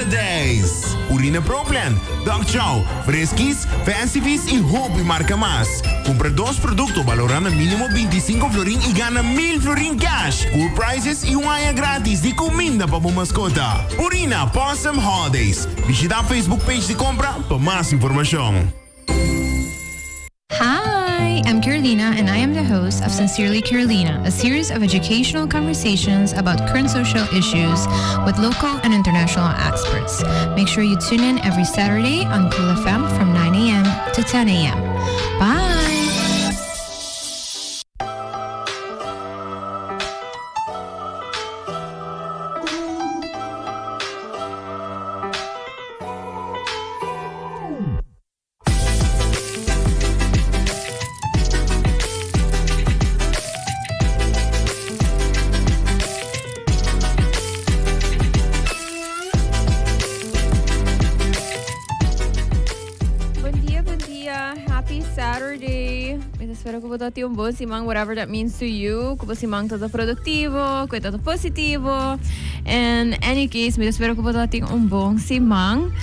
Holidays! Purina Pro Plan, Dog Chow, Friskies, Fancy Feast y hopi marca mas. Cumpra dos producto balora na minimo 25 florin y gana 1000 florin cash. Cool prizes y un aña gratis di cuminda pa bo mascota. Purina Pawsome Holidays. Bishita Facebook page di Compra pa mas informacion. Hi, I'm Carolina, and I am the host of Sincerely Carolina, a series of educational conversations about current social issues with local and international experts. Make sure you tune in every Saturday on Cool FM from 9 a.m. to 10 a.m. Bye! Bon dia, bon dia. Happy Saturday. Mi ta spera ku bo ta tin un bon siman, whatever that means to you. Ku bo siman ta produktivo, ku e ta positivo. In any case, mi ta spera ku bo ta tin un bon siman.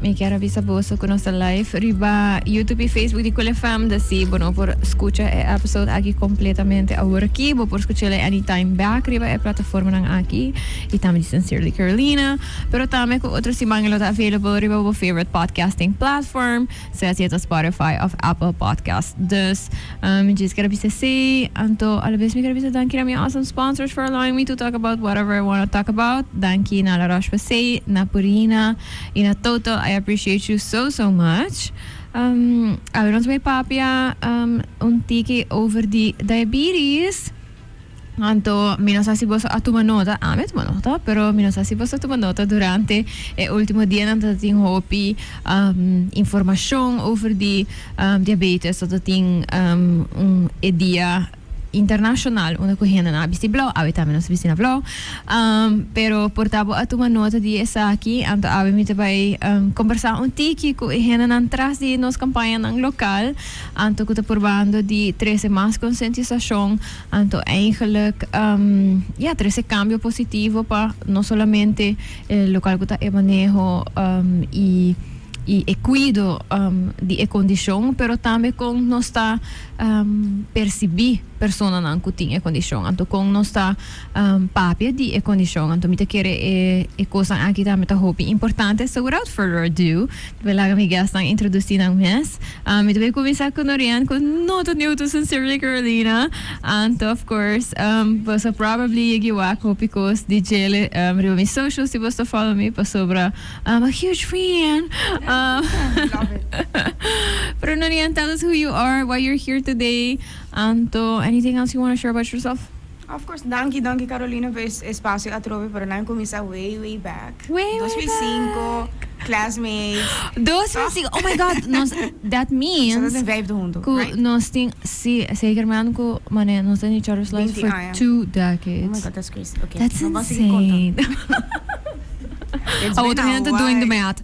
Mi kier a bisa boso ku nos ta live riba YouTube i Facebook di Cool FM. Dus si bo no por skucha e episode aki kompletamente awor aki, bo por skuch'el anytime back riba e plataformanan aki. I tambe di Sincerely Carolina. Pero tambe ku otro siman e lo ta available riba bo favorite podcasting platform, sea si e ta Spotify of Apple Podcast. Dus mi djis kier a bisa esei. Anto alabes mi kier a bisa danki na mi awesome sponsors for allowing me to talk about whatever I wanna talk about. Danki na La Roche-Posay, na Purina y na Total. I appreciate you so so much. Awe nos bay papia un tiki over di diabetes. Anto mi no sa si boso a tuma nota, ami a tuma nota, pero mi no sa si boso a tuma nota durante e ultimo dianan ta tin hopi informacion over di diabetes, ta tin un e dia internacional unda cu hendenan a bisti blauw, awe tambe nos a bisti na blauw, pero por ta bo a tuma nota di esaki, anto awe mi ta bay combersa un tiki cu e hendenan tras di nos campañanan local, anto cu ta purbando di trece mas concientisacion. Anto eigenlijk ya trece cambio positivo pa no solamente e local cu ta e maneho y y e cuido di e condicion pero tambe con nos ta percibi personanan cu tin e condicion anto con nos ta papia di e condicion anto mi ta kere e e cosnan aki tambe ta hopi importante so without further ado mi ta laga mi guestnan introduci nan mes. Mi ta bay cuminsa cu Norian cu no ta new to Sincerely Carolina. Anto of course boso probably yegi wak hopi cos di djele riba mi socials si boso ta follow mi pasobra I'm a huge fan. Love it. Pero Norian, tell us who you are, why you're here today, anto anything else you wanna share about yourself? Of course, danki danki Carolina pa e espacio atrobe pero nan cuminsa way way back. Way way 2005, classmates. 2005, oh my God, nos that means Nos ta den vijfde hunto, cu right? nos tin, si, zeker man cu mane nos ta in each other's lives 20 for aña. two decades. Oh my God, that's crazy. Okay, That's no ban sigui conta. insane. It's Awor been tur a hende ta doing the while. math.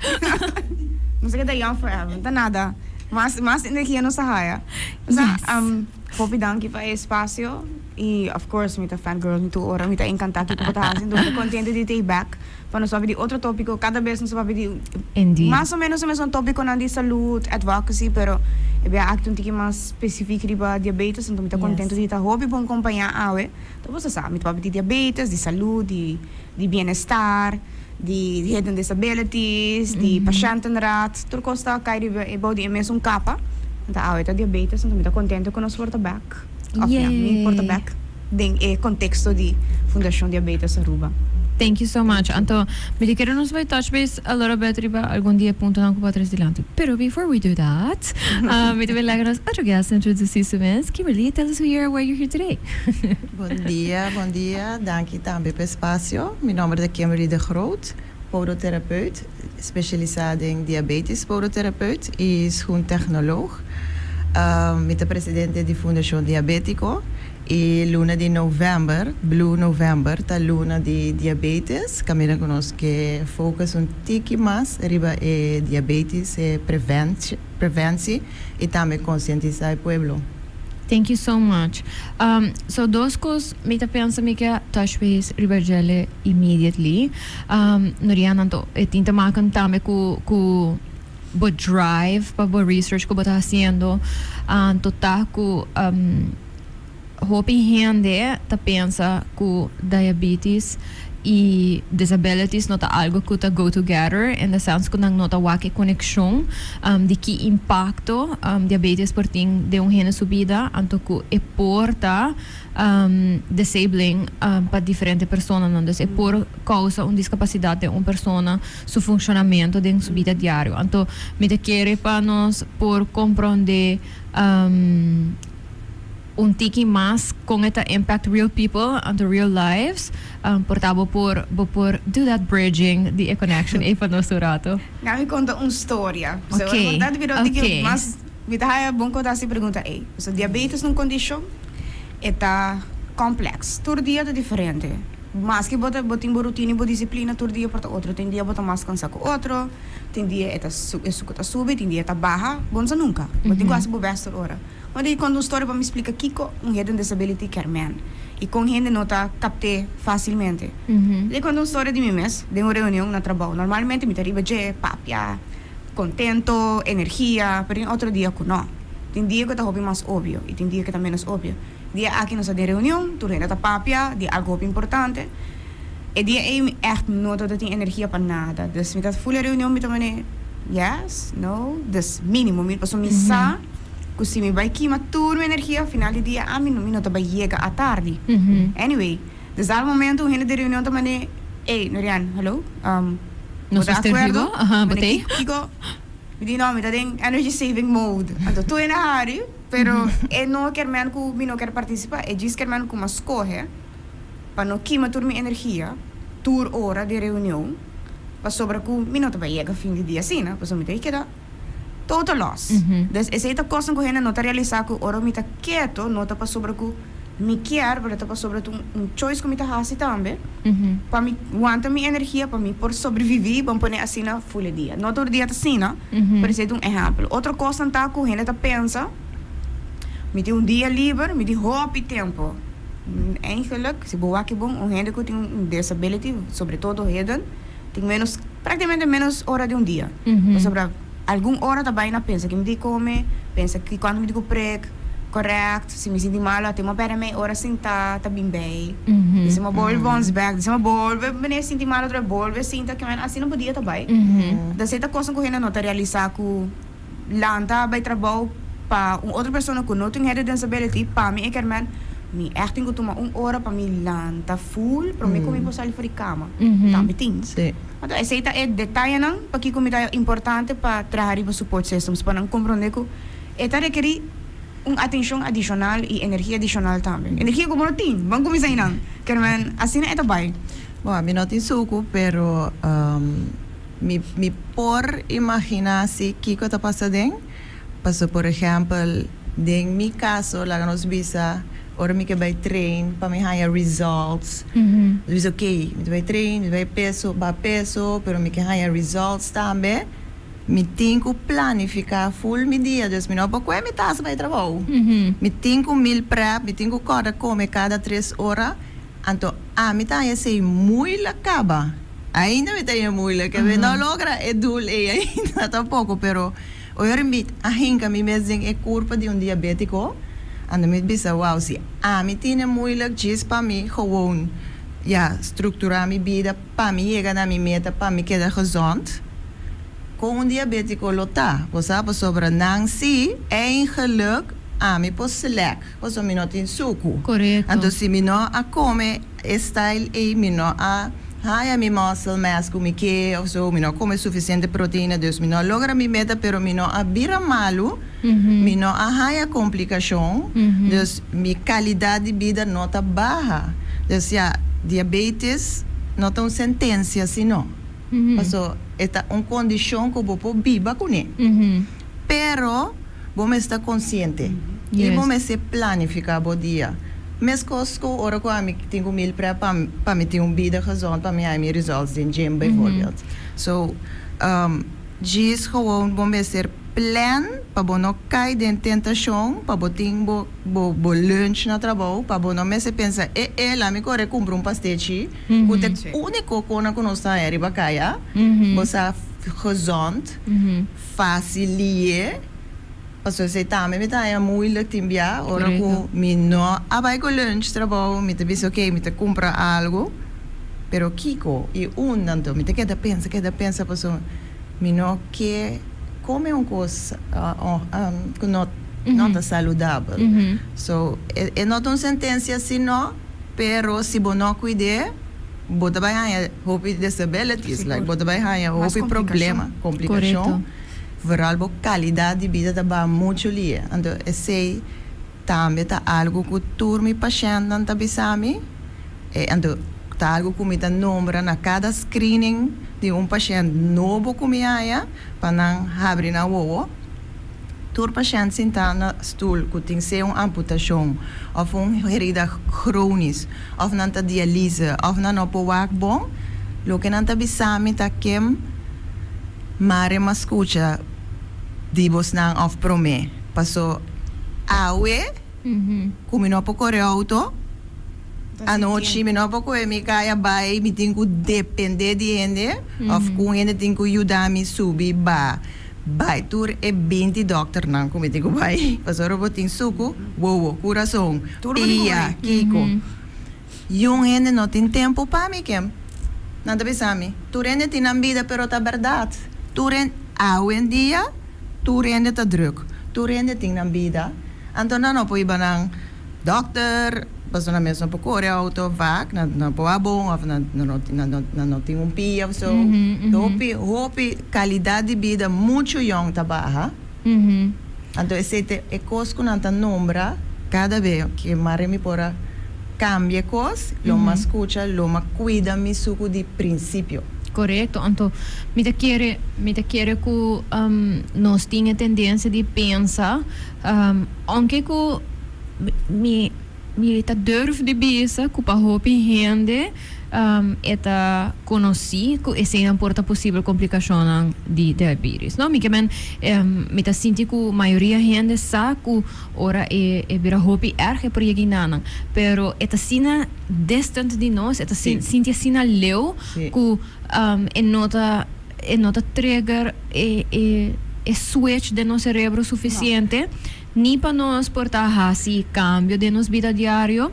Nos a keda young forever, no ta nada. Mas mas energia nos ta haya. Sa, Yes. Hopi danki pa e espacio y of course mi ta fan girl mi tur ora mi ta encanta kico bo ta haci enton mi ta contento di ta back pa nos papia di otro topico cada bes nos ta papia di Indeed. mas o menos e mesun topiconan di salud advocacy pero e bia aki ta un tiki mas specific riba diabetes enton mi ta contento di ta hopi bon compaña awe ta boso sa mi ta papia di diabetes di salud di di bienestar di hidden disabilities, di patiëntenraad, tur cos ta cay riba e bou di e mesun capa. Anto awe ta diabetes, anto mi ta contento cu nos por ta back, of ya, mi por ta back den e contexto di Fundacion Diabetes Aruba. Thank you so much. Anto mi ta kere nos bay touch base a little bit riba algun di e puntonan cu bo a trece dilanti. Pero before we do that, mi ta bay laga nos otro guest introduci su mes. Kimberly, tell us who you are and why you're here today. Bon dia, bon dia. Danki tambe pa e spasio. Mi nomber ta Kimberly de Groot, podoterapeut, spesialisá den diabetes podoterapeut i schoentechnoloog. Mi ta presidente di Fundashon Diabétiko i luna di novèmber, Blue November, ta luna di diabetes, kaminda ku nos ke focus un tiki mas riba e diabetes, e preventie i tambe konsientisá e pueblo. Thank you so much. So dos kos mi ta pensa mi ke touch base riba djele immediately. Noriana, anto e tin te maken tambe ku ku bo drive pa bo research ku bo ta hasiendo. Anto ta ku hopi hende ta pensa ku diabetes i disabilities no ta algo ku ta go together, in the sense ku nan no ta wak e konekshon di ki impakto diabetes por tin den un hende su bida, anto ku e por ta disabling pa diferente personanan. Dus e por kousa un diskapasidat den un persona su funshonamentu den su bida diario. Anto mi ta kere pa nos por komprondé un tiki mas kon e ta impact real people anto real lives, por ta bo por bo por do that bridging di e connection ei pa nos un rato. Laat mi konta un storia. So, importante mi no tiki mas mi ta haya bon konta hasi pregunta ei. So, diabetes ta un kondishon, e ta complex. Tur dia ta diferente. Maske bo ta bo tin bo rutina i bo disiplina tur dia por ta otro. Tin dia bo ta mas kansa ku otro, tin dia e ta e suku ta subi, tin dia e ta baha. Bo no sa nunka. Bo tin ku hasi bo best tur ora. Bo tin konta un storia pa mi splika kiko un hidden disability kier men i kon hende no ta kapt'é fasilmente. Li konta un storia di mi mes den un reunion na trabou. Normalmente mi ta riba dje, papia, kontento, energia, pero tin otro dia ku no. Tin dia ku ta hopi mas obvio i tin dia ku ta ménos obvio. Dia aki nos ta den reunion, tur hende ta papia di algu hopi importante. E dia ei mi ègt no tabata tin energia pa nada. Dus mi ta ful e reunion mi ta manera, yes, no, dus mínimo mi pasobra mi sa ku si mi bai kima tur mi energia final di dia ami mi no ta bai yega atardi. Anyway, desde al momento un hende den reunion ta manera, ey, Norian, hallo, bo ta akuerdo? Manera, kiko? Mi di no, mi ta den energy saving mode. Anto tur hende a hari. Pero e no kier men ku mi no kier partisipá, e djis kier men ku mi a skohe pa no kima tur mi energia tur ora di reunion pasobra ku mi no ta bai yega fin di dia asina, pasobra mi ta keda total loss. Dus esei ta kosnan ku hende no ta realisá ku ora mi ta keto no ta pasobra ku mi kier, pero ta pasobra ta un choice ku mi ta hasi tambe pa mi wanta mi energia pa mi por sobreviví, bo pone asina, ful e dia. No tur dia ta asina. Pero esei ta un ehèmpel. Otro kosnan ta ku hende ta pensa, Mi tin un dia liber, mi tin hopi tempu. Eigenlik, si bo wak e bon, un hende ku tin un disability, sobre todo heden, tin ménos, práktikamente ménos ora di un dia. Pasobra algun ora ta bai na pensa ke mi tin kome, pensa ki kuantu mi tin ku prek, kòrèkt, si mi sinti malu, a tin mo pèrdè mei ora sintá ta bin bei. Disi mo bolbe bòns bèk, disi mo bolbe bini sinti malu otra bes, bolbe sinta, ke men asina bo dia ta bai. Entonces e ta kosnan ku hende no ta realisá ku lanta bai trabou pa un otro persona ku no tin hende disability, pa mi e kermen mi ègt tin ku tuma un ora pa mi lanta ful promé ku mi por sali for di kama. Tambe tin. Anto esei ta e detayenan pakiko mi ta importante pa traha riba support systems pa nan komprondé ku e ta rekerí un atenshon adishonal i energia adishonal tambe. Energia ku bo no tin, ban kuminsá einan. Kermen, asina e ta bai. Bon, ami no tin suku, pero mi mi por imaginá si kiko ta pasa den. Paso por ehèmpel, den mi kaso, laga nos bisa, ora mi ke bai train pa mi haña results, mi ta bisa okey, mi ta bai train, mi ta bai peso, baha peso, pero mi ke haña results tambe. Mi tin ku planifiká ful mi dia, dus mi no por kue mi tas bai trabou. Mi tin ku meal prep, mi tin ku kòrda kome kada tres ora. Anto ami ta haña esei muilik kaba. Ainda mi ta haña muilik, mi no logra e doel ei ainda tampoko, pero ora mi a hinka mi mes den e kurpa di un diabétiko, anto mi bisa, wow, si ami tine muilik djis pa mi gewoon, ya, strukturá mi bida Pa mi yega na mi meta pa mi keda gezond, kon un diabetico lo ta? Bo sa, pasobra nan si, eigenlijk ami por slack, pasobra mi no tin suku. Korekto. Anto si mi no a kome e style ei, mi no a haya mi muscle mass ku mi ke of so, mi no a kome sufisiente proteina, dus mi no a logra mi meta, pero mi no a bira malu, mi no a haya komplikashon, dus mi kalidat di bida no ta baha. Dus ya, diabetes no ta un sentensia sino, paso e ta un kondishon ku bo por biba kuné. Pero bo mester ta konsiente i bo mester planifiká bo dia. Meskos ku ora ku ami tin ku meal prep pa mi tin un bida gezond, pa mi haña mi results den gym bijvoorbeeld. So, djis gewoon bo mester. Plan pa bo no kai den tentashon pa bo tin bo bo bo lunch na trabou pa bo no mester pensa e e la mi kore kumpra un pastechi ku ta e uniko kona ku nos ta haña riba kaya bo sa gezond fasil liye pasobra esei tambe mi ta haña moeilijk tin bia ora ku mi no a bai ku lunch trabou mi ta bisa ok mi ta kumpra algu pero kiko i unda anto mi ta keda pensa keda pensa pasobra Mi no ke kome un kos ku no no ta saludabel. So e no ta un sentensia si no, pero si bo no kuid'é bo ta bai haña hopi disabilities, like bo ta bai haña hopi problema, komplikashon. Vooral bo kalidat di bida ta baha muchu lihe. Anto esei tambe ta algu ku tur mi pashèntnan ta bisa mi. E anto ta algu ku mi ta nombra na kada screening di un pashènt nobo ku mi haña pa nan habri nan wowo. Tur pashènt sintá na stul ku tin sea un amputashon òf un herida krónis òf nan ta dialise òf nan no por wak bon, loke nan ta bisa mi ta kem mare m'a skucha di bosnan òf promé. Paso awe ku mi no por kore outo. Anochi mi no por kohe mi kaya bai, mi tin ku depende di hende of ku un hende tin ku yuda mi subi ba bai tur e binti dokternan ku mi tin ku bai pasobra bo tin suku, wowo, kurason, pia, kiko. Yun hende no tin tempu pa mi kem. Nan ta bisa mi, tur hende tin nan bida pero ta bèrdat tur hende awendia tur hende ta drùk, tur hende tin nan bida anto nan no por hiba nan. Dokter, pasobra nan mes no por kore outo vaak, nan no por wak bon of nan nan no tin un pia of so. Hopi hopi kalidat di bida muchu yong ta baha. Anto esei ta e kos ku nan ta nombra kada be ke mare mi por a kambia e kos, lo mas skucha, lo mas kuida mi suku di prinsipio. Korekto, anto mi ta kere mi ta kere ku nos tin e tendensia di pensa Aunke ku mi mi ta durf di bisa ku pa hopi hende e ta konosí ku eseinan por ta posibel komplikashonnan di diabetes, no? Mi ke men mi ta sinti ku mayoria hende sa ku ora e e bira hopi erg e por yega enanan, pero e ta asina distant di nos, e ta sinti asina leu ku e no ta. E no ta trigger e e e switch den nos cerebro suficiente ni pa nos por ta haci cambio den nos bida diario.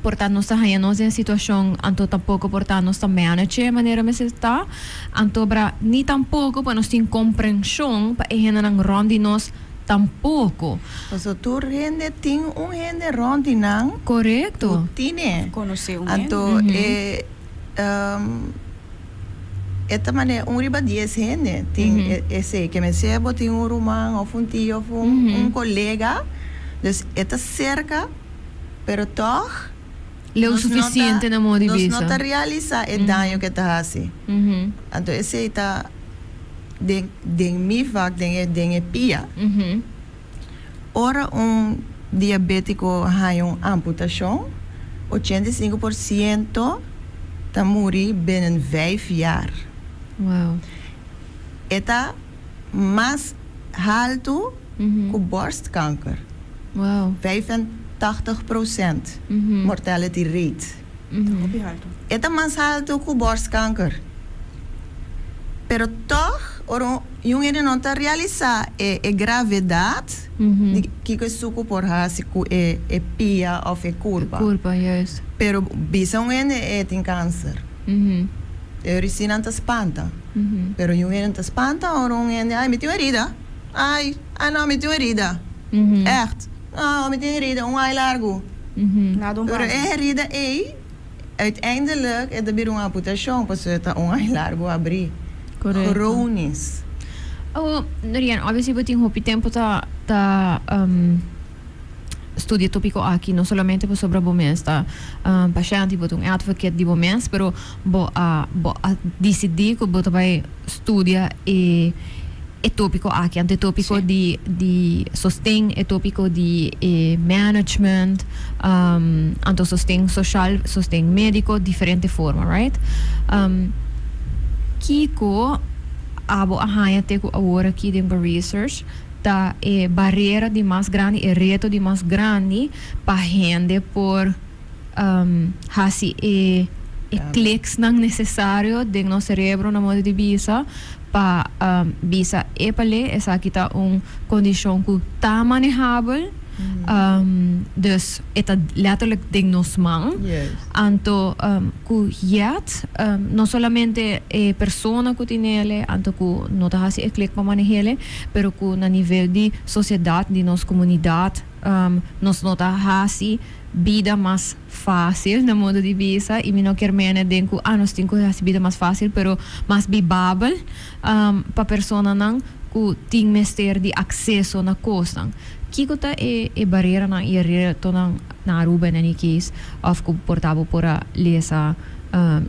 Por ta nos ta haña nos den situacion anto tampoco por ta nos ta manage e manera mester ta. Anto bra ni tampoco pa nos tin comprension pa e hendenan rond di nos tampoco. Paso tur hende tin un hende rond di nan Corecto. cu tine. Conoce un hende. Anto e. E ta manera un riba dies hende tin esei. Ke mester bo tin un ruman of un tio of un kolega. Dus e ta serka, pero tòg Leu sufisiente na modo di bisa. Nos no ta realisá e daño ke ta hasi. Anto esei ta den den mi vak, den e den e pia. Ora un diabétiko haña un amputashon, 85% ta muri binnen vijf jaar. Wow. E ta mas haltu ku borstkanker. Wow. 85% mortality rate. Ta hopi haltu. E ta mas haltu ku borstkanker. Pero tòg ora un un hende no ta realisá e e gravedat di kiko e suku por hasi ku e e pia òf e kurpa. Kurpa, juist. Pero bisa un hende e tin kanser. E ora si nan ta spanta. Pero un hende ta spanta ora un hende ai mi tin un herida. Ai, ai no mi tin un herida. Ègt. No mi tin un herida, un ai largu. Nada un Pero e herida ei. Uiteindelijk e ta bira un amputashon pasobra e ta un ai largu abrí. Korekto. Chronisch. Awo, Norian, obviously bo tin hopi tempu ta ta studia e topiko aki, no solamente pasobra bo mes ta pashènt i bo ta un advocate di bo mes, pero bo a bo a disidí ku bo ta bai studia e e tópiko aki, anto e tópiko di di sosten, e tópiko di e management, anto sosten soshal, sosten médiko, diferente forma, right? Kiko. abo a haña te ku awor aki den bo research ta e barera di mas grandi, e reto di mas grandi pa hende por hasi e e kliksnan nesesario den nos serebro na modo di bisa pa bisa epale esaki ta un kondishon ku ta manehabel, dus e ta letterlijk den nos man. Anto ku yet no solamente e persona ku tinele anto ku no ta hasi e klik pa manehele, pero ku na nivel di sosiedat, di nos komunidat, nos no ta hasi bida mas fásil na modo di bisa i mi no kier mene den ku ah nos tin ku hasi bida mas fásil pero mas bibabel pa personanan ku tin mester di akseso na kosnan. Kiko ta e e bareranan i e retonan na Aruba in any case òf ku por ta bo por a lesa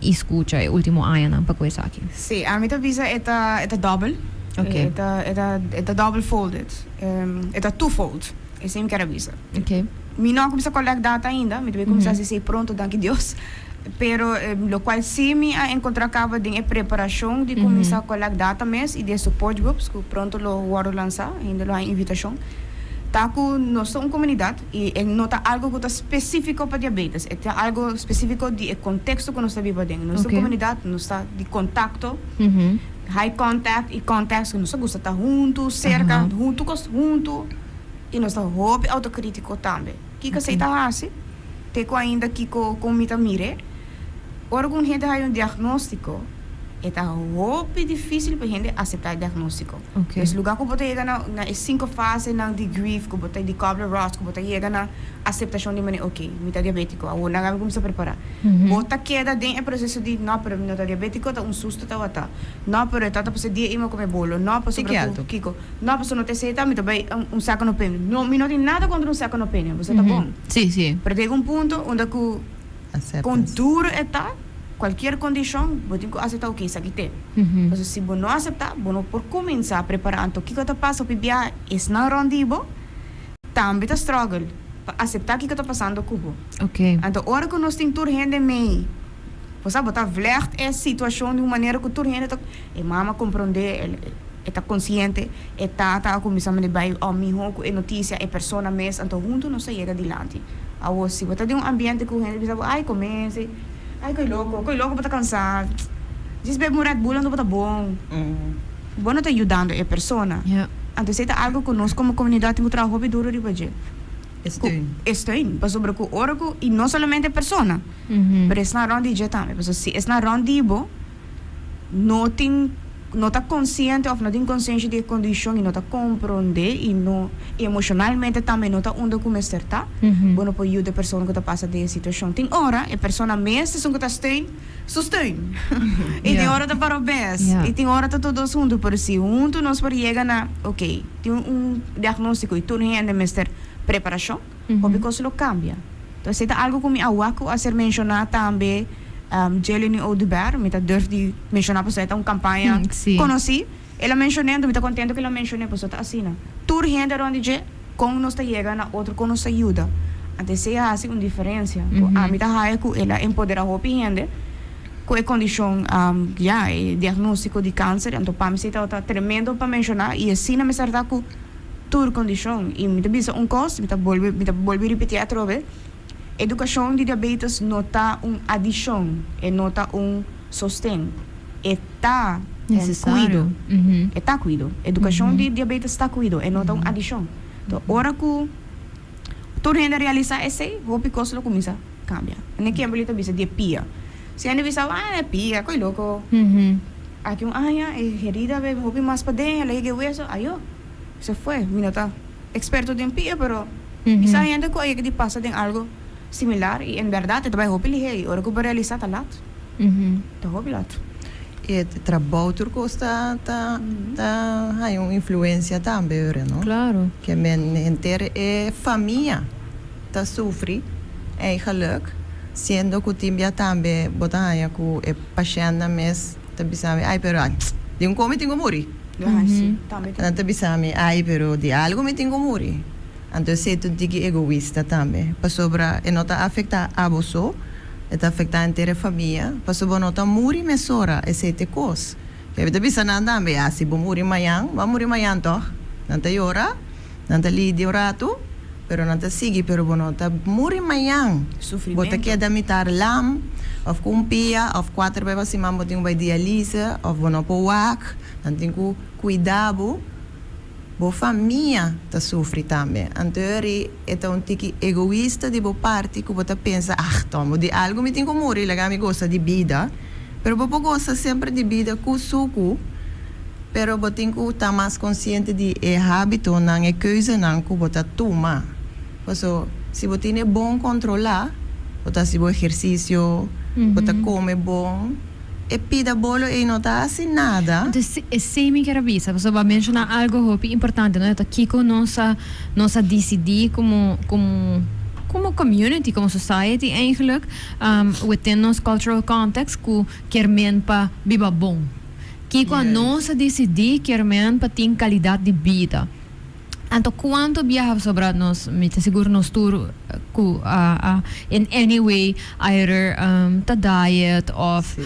i skucha e último añanan pa ku esaki? Sí, ami ta bisa e ta e ta dòbel. Oké. E ta e ta e ta dòbel folded. E ta twofold. Esei mi kier a bisa. Oké. Mi no a kuminsá collect data ainda, mi ta bay kuminsá hasi esei pronto, danki Dios. Pero lokual sí mi a enkontrá kaba den e preparashon di kuminsá collect data mes i di e support groups ku pronto lo wòrdu lansá, hende lo haña invitashon, ta ku nos ta un komunidat i e no ta algu ku ta spesífiko pa diabetes, e ta algu spesífiko di e konteksto ku nos ta biba aden. Nos ta un komunidat, nos ta di kontakto, high contact i contacts ku nos ta gusta ta huntu, serka, huntu kos huntu i nos ta hopi autokrítiko tambe. Kiko esei ta hasi? Te ku ainda kiko kon mi ta mir'é. Ora ku un hende haña un diagnóstiko, e ta hopi difísil pa e hende aseptá e diagnóstiko. Dus lugá ku bo ta yega na na e sinku fasenan di grief ku bo ta di Kubler-Ross ku bo ta yega na aseptashon di manera oke, mi ta diabétiko, awor nan a kuminsá prepará. Bo ta keda den e proseso di no, pero mi no ta diabétiko, ta un susto tabata. No, pero e tata pasa dia i mi a kome bolo. No, pasobra ku kiko. No, pasobra no ta esei ta, mi ta bai un second opinion. No, mi no tin nada kontra un second opinion, pasobra ta bon. Sí, sí. Pero ta yega un punto unda ku kon duro e ta, kualkier kondishon, bo tin ku aseptá, oke, esaki t'e. Pasobra si bo no aseptá, bo no por kuminsá prepará. Anto kiko ta pasa hopi biaha esnan rònt di bo tambe ta struggle pa aseptá kiko ta pasando ku bo. Anto ora ku nos tin tur hende mei, bo sa, bo ta vlègt e situashon di un manera ku tur hende ta, e mama komprondé, E ta konsiente, e tata a kuminsá manda bai ò mihó ku e notisia, e persona mes, anto huntu nos ta yega dilanti. Awor, si bo ta den un ambiente ku hende bisa bo, ai komé esei, ai koe loko, koe loko bo ta kansá, djis bebe un Red Bull anto bo ta bon. Bo no ta yudando e persona. Anto esei ta algu ku nos komo komunidat tin ku traha hopi duru riba dje. E steun. E steun, pasobra ku ora ku, i no solamente e persona, pero esnan rònt di dje tambe, pasobra si esnan rònt di bo, no tin no ta konsiente òf no tin konsiensha di e kondishon i no ta komprondé i no emoshonalmente tambe no ta unda ku mester ta, bo no por yuda e persona ku ta pasa den e situashon. Tin ora e persona mes ta esun ku ta steun su steun i tin ora ta para bes i tin ora ta tur dos huntu pero si huntu nos por yega na oke tin un diagnóstiko i tur hende mester preparashon. Hopi kos lo kambia. Entonces esei ta algu ku mi a wak ku a ser menshoná tambe Jeleny Oduber, mi ta durf di menshoná pasobra e ta un kampaña konosí. El a menshoné, anto mi ta kontento ku el a menshoné pasobra ta asina. Tur hende rònt di dje, kon nos ta yega na otro, kon nos ta yuda. Anto esei a hasi un diferensia ku ami ta haya ku el a empoderá hopi hende ku e kondishon, ya, e diagnóstiko di kanser. Anto pa mi esei tabata tremendo pa menshoná i asina mester ta ku. Tur kondishon. I mi ta bisa un kos, mi ta bolbe, mi ta bolbe ripití atrobe, edukashon di diabetes no ta un adishon, e no ta un sosten. E ta un kuido. E ta kuido. Edukashon di diabetes ta kuido, e no ta un adishon. Enton ora ku tur hende realisá esei, hopi kos lo kuminsá kambia. Ene Kimberly ta bisa di e pia. Si hende bisa, ah, e pia, koe loko. Aki un aña e herida a bebe hopi mas paden, el a yega e weso, ayo. Se fue. Mi no ta experto den pia, pero mi sa hende cu a yega di pasa den algo similar y en berdad e ta bay hopi lihe y ora cu bo realisa ta lat. Ta hopi lat. E trabou tur cos ta ta ta haña un influencia tambe ora no. Claro. Ke men henter e famia ta sufri eigenlijk siendo cu tin bia tambe bo ta haña cu e pashentnan mes ta bisa mi ay pero ay di un con mi tin cu muri. Nan ta bisa mi, Ai, pero di algu mi tin ku muri. Anto esei ta un tiki egoista tambe, pasobra e no ta afektá abo so, e ta afektá henter e famia, pasobra bo no ta muri mesora, esei ta e kos. Mi ta bisa nan tambe, ya, si bo muri mañan, bo a muri mañan tòg. Nan ta yora, nan ta lidia un ratu, pero nan ta sigui, pero bo no ta muri mañan. Bo ta keda mitar lam, òf ku un pia, òf kuater bes pa siman bo tin ku bai dialise, òf bo no por wak, nan tin ku kuida bo. Bo famia ta sufri tambe. Anto eri e ta un tiki egoista di bo parti ku bo ta pensa, ah, tomo di algu mi tin ku muri, laga mi gosa di bida. Pero bo por gosa semper di bida ku suku, pero bo tin ku ta mas konsiente di e hábitonan, e keuzenan ku bo ta tuma. Paso si bo tin e bon kontrolá, bo ta hasi bo ehersisio, bo ta kome bon. E pida bolo ei no ta hasi nada. Anto esei mi kier a bisa, pasobra bo a menshoná algo hopi importante, no? Ta kiko nos a nos a disidí komo komo komo community, komo society eigenlijk, within nos cultural context ku kier men pa biba bon. Kiko a nos a disidí kier men pa tin kalidat di bida. Anto cuanto biaha pasobra nos, mi ta sigur nos tur cu a a in any way either ta diet of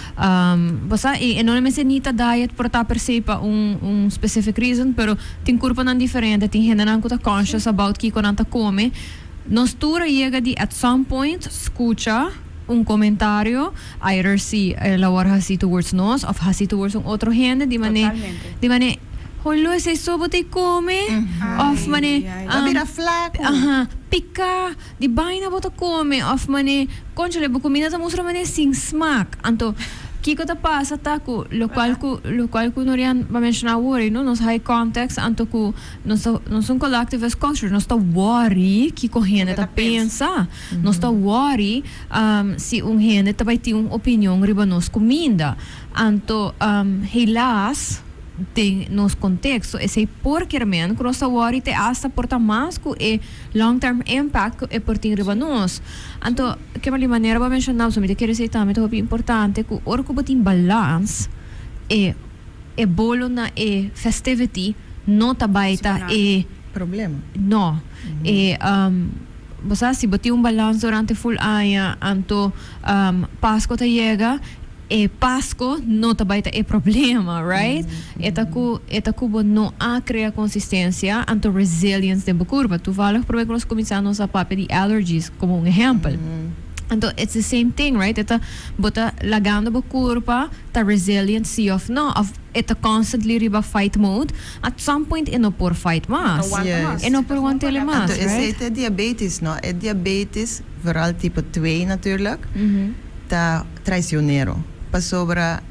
bo sa y e no mester ni ta diet por ta per se pa un un specific reason pero tin curponan diferente tin hendenan cu ta conscious about kico nan ta come nos tur a yega di at some point scucha un comentario either si el a wor haci towards nos of haci towards un otro hende di mane di mane holo esey so bo ta come of mane Ta bira flaco. Aha pica di baina bo ta come of mane conchale bo cuminda ta mustra mane sin smaak anto kico ta pasa ta cu locual cu locual cu Norian a menciona awor no nos high context anto cu nos ta nos un collectivist culture nos ta worry kico hende ta pensa. Nos ta worry si un hende ta bai tin un opinion riba nos cuminda. Anto helaas den nos contexto esey por kier men cu nos ta worry te hasta por ta mas cu e long term impact cu e por tin riba nos. Anto Kimberly manera bo a menciona mi ta kere esey tambe ta hopi importante cu ora cu bo tin balans e e bolo na e festivity no ta bai ta e Problema. No. E Bo sa, si bo tin un balans durante ful aña, anto Pasco ta yega, e Pasco no ta bai ta e problema, right? E ta cu, e ta cu bo no a crea consistencia, anto resilience den bo curpa. Toevallig prome cu nos cuminsa nos a papia di allergies como un ehempel. Anto it's the same thing, right? E ta, bo ta lagando bo curpa ta resilient si of no, of e ta constantly riba fight mode. At some point e no por fight mas. E no por want'ele mas, Anto esei right? ta e diabetes, no? E diabetes, vooral tipo twee natuurlijk, ta traicionero. Pasobra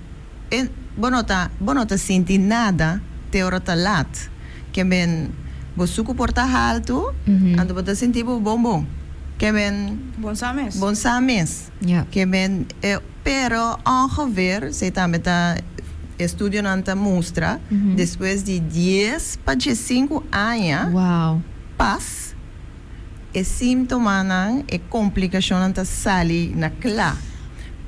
e bo no ta bo no ta sinti nada te ora ta laat. Ke men bo suku por ta haltu, anto bo ta sinti bo bon bon. Ke men Bon sa mes. bon sa mes. Ja. Ke men e Pero ongeveer, esei tambe ta estudionan ta mustra, despues di dies pa diesinku aña pas, e síntomanan, e komplikashonnan ta sali na kla.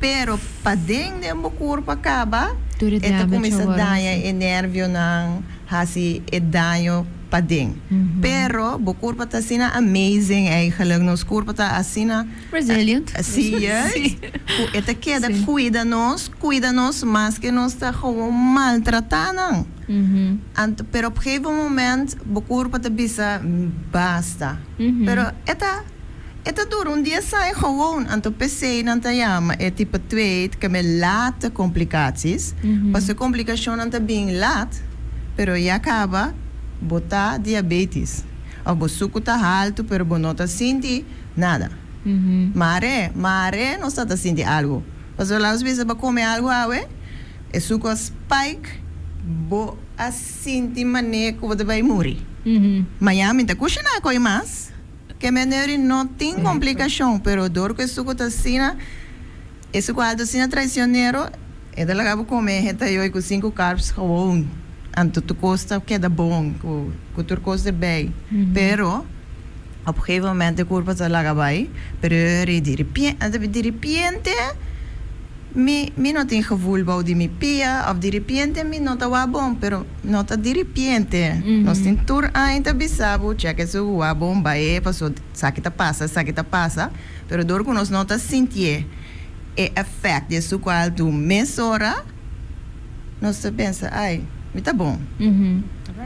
Pero paden den bo kurpa kaba, e ta kuminsá daña e nervionan, hasi e daño paden. Pero bo kurpa ta asina amazing eigenlijk, nos kurpa ta asina. Resilient. Sí, juist. Ku e ta keda kuida nos, kuida nos maske nos ta gewoon maltratá nan. Anto, pero op gegeven moment bo kurpa ta bisa basta. Pero e ta, e ta dura un dia sai gewoon. Anto p'esei nan ta yama e tipo twee keme late complicaties. Pasobra e komplikashonnan ta bin lat, pero ya kaba bo ta diabetes. Òf bo suku ta haltu pero bo no ta sinti. Nada. Mare, mare nos ta ta sinti algu. Pasobra lanos bisa bo a come algu awe, e sucu a spike, bo a sinti mane cu bo ta bay muri. Mañan mi ta cushina coy mas. Ke meneuri no tin complicacion, pero dor cu e sucu ta asina, e sucu alto asina traicionero, e ta laga bo come heta yoy cu cinco carbs gewoon. Anto tur cos ta keda bon, cu tur cos erbij. Pero. Op gegeven moment e kurpa ta laga bai, pero e di ripiente, di ripiente mi mi no tin gevoel bou di mi pia of di ripiente mi no ta wak bon, pero no ta di ripiente. Nos tin tur aña ta bisa bo chek esun ku wak bon bai e paso esaki ta pasa esaki ta pasa, pero dor ku nos no ta sintié e effect di esun kual tu mesora. Nos ta pensa, Ai, mi ta bon.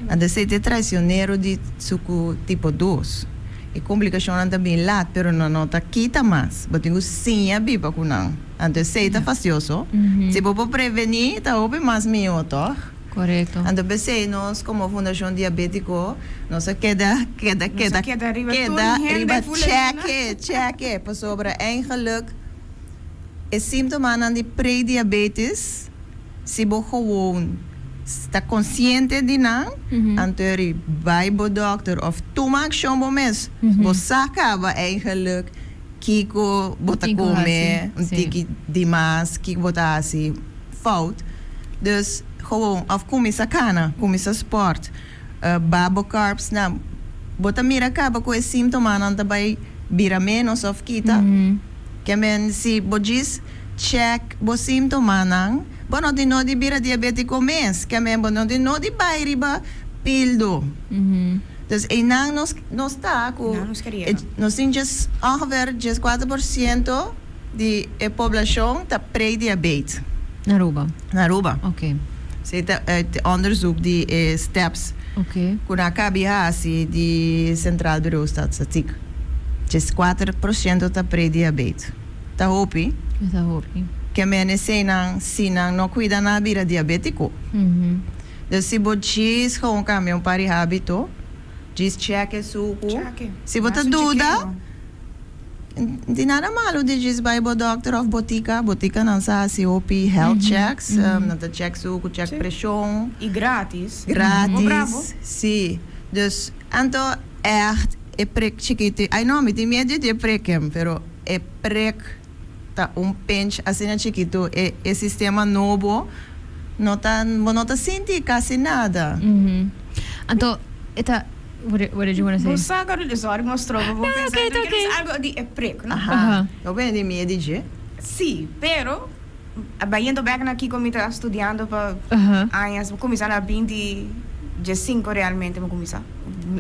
Anto esei ta e traicionero di suku tipo dos. E komplikashonnan ta bin lat, pero nan no ta kita mas. Bo tin ku siña biba ku nan. Anto esei ta fastioso. Si bo por prevení, ta hopi mas mihó, tòg? Korekto. Anto p'esei nos komo Fundashon Diabétiko nos a keda, keda, keda, keda riba tur keda hende riba full asina. chèke, chèke, pasobra eigenlijk e síntomanan di prediabetes, Si bo gewoon ta konsiente di nan, anto eri bai bo dòkter òf tuma akshon bo mes. Bo sa kaba eigenlijk kiko bo ta kome, un tiki di mas, kiko bo ta hasi fout. Dus gewoon òf kuminsá kana, kuminsá spòrt, ba bo carbs nan. Bo ta mira kaba ku e síntomanan ta bai bira ménos òf kita. Ke men si bo djis Check bo símptomanan. Bo no tin nodi bira diabétiko mes, ke men bo no tin nodi bai riba pildo. Dus einan nos nos ta ku nos tin djes ongeveer 14% di e poblashon ta prediabeet. Na Aruba? Na Aruba. Oké. Si ta uit onderzoek di e steps ku nan a kabi hasi di Centraal Bureau Statistiek. 14% ta prediabeet. Ta hopi. Ta hopi. Ke men eseinan si nan no kuida nan a bira diabetiko. Dus si bo djis gewoon kambia un par di habito, djis chek e suku. Si bo ta duda, n tin nada malu di djis bai bo dokter of botika. Botikanan sa hasi hopi health checks, nan ta chek suku, chek preshon. I gratis. Gratis, si. Dus anto ègt e prik chikito, ai no mi tin miedu di e prikken, pero. E prek ta un pinch asina chikitu e e sistema nobo no ta bo no ta sinti casi nada. Anto e ta what did you wanna say? Bo sa cu sorry mi a stroba bo No, pensa okay, mi okay. kier bisa algo di e prek no. Aha. Bo bini di mie di dje? Si, pero bayendo bek na kico mi ta studiando pa añas, mi cuminsa na binti diescinco realmente mi cuminsa,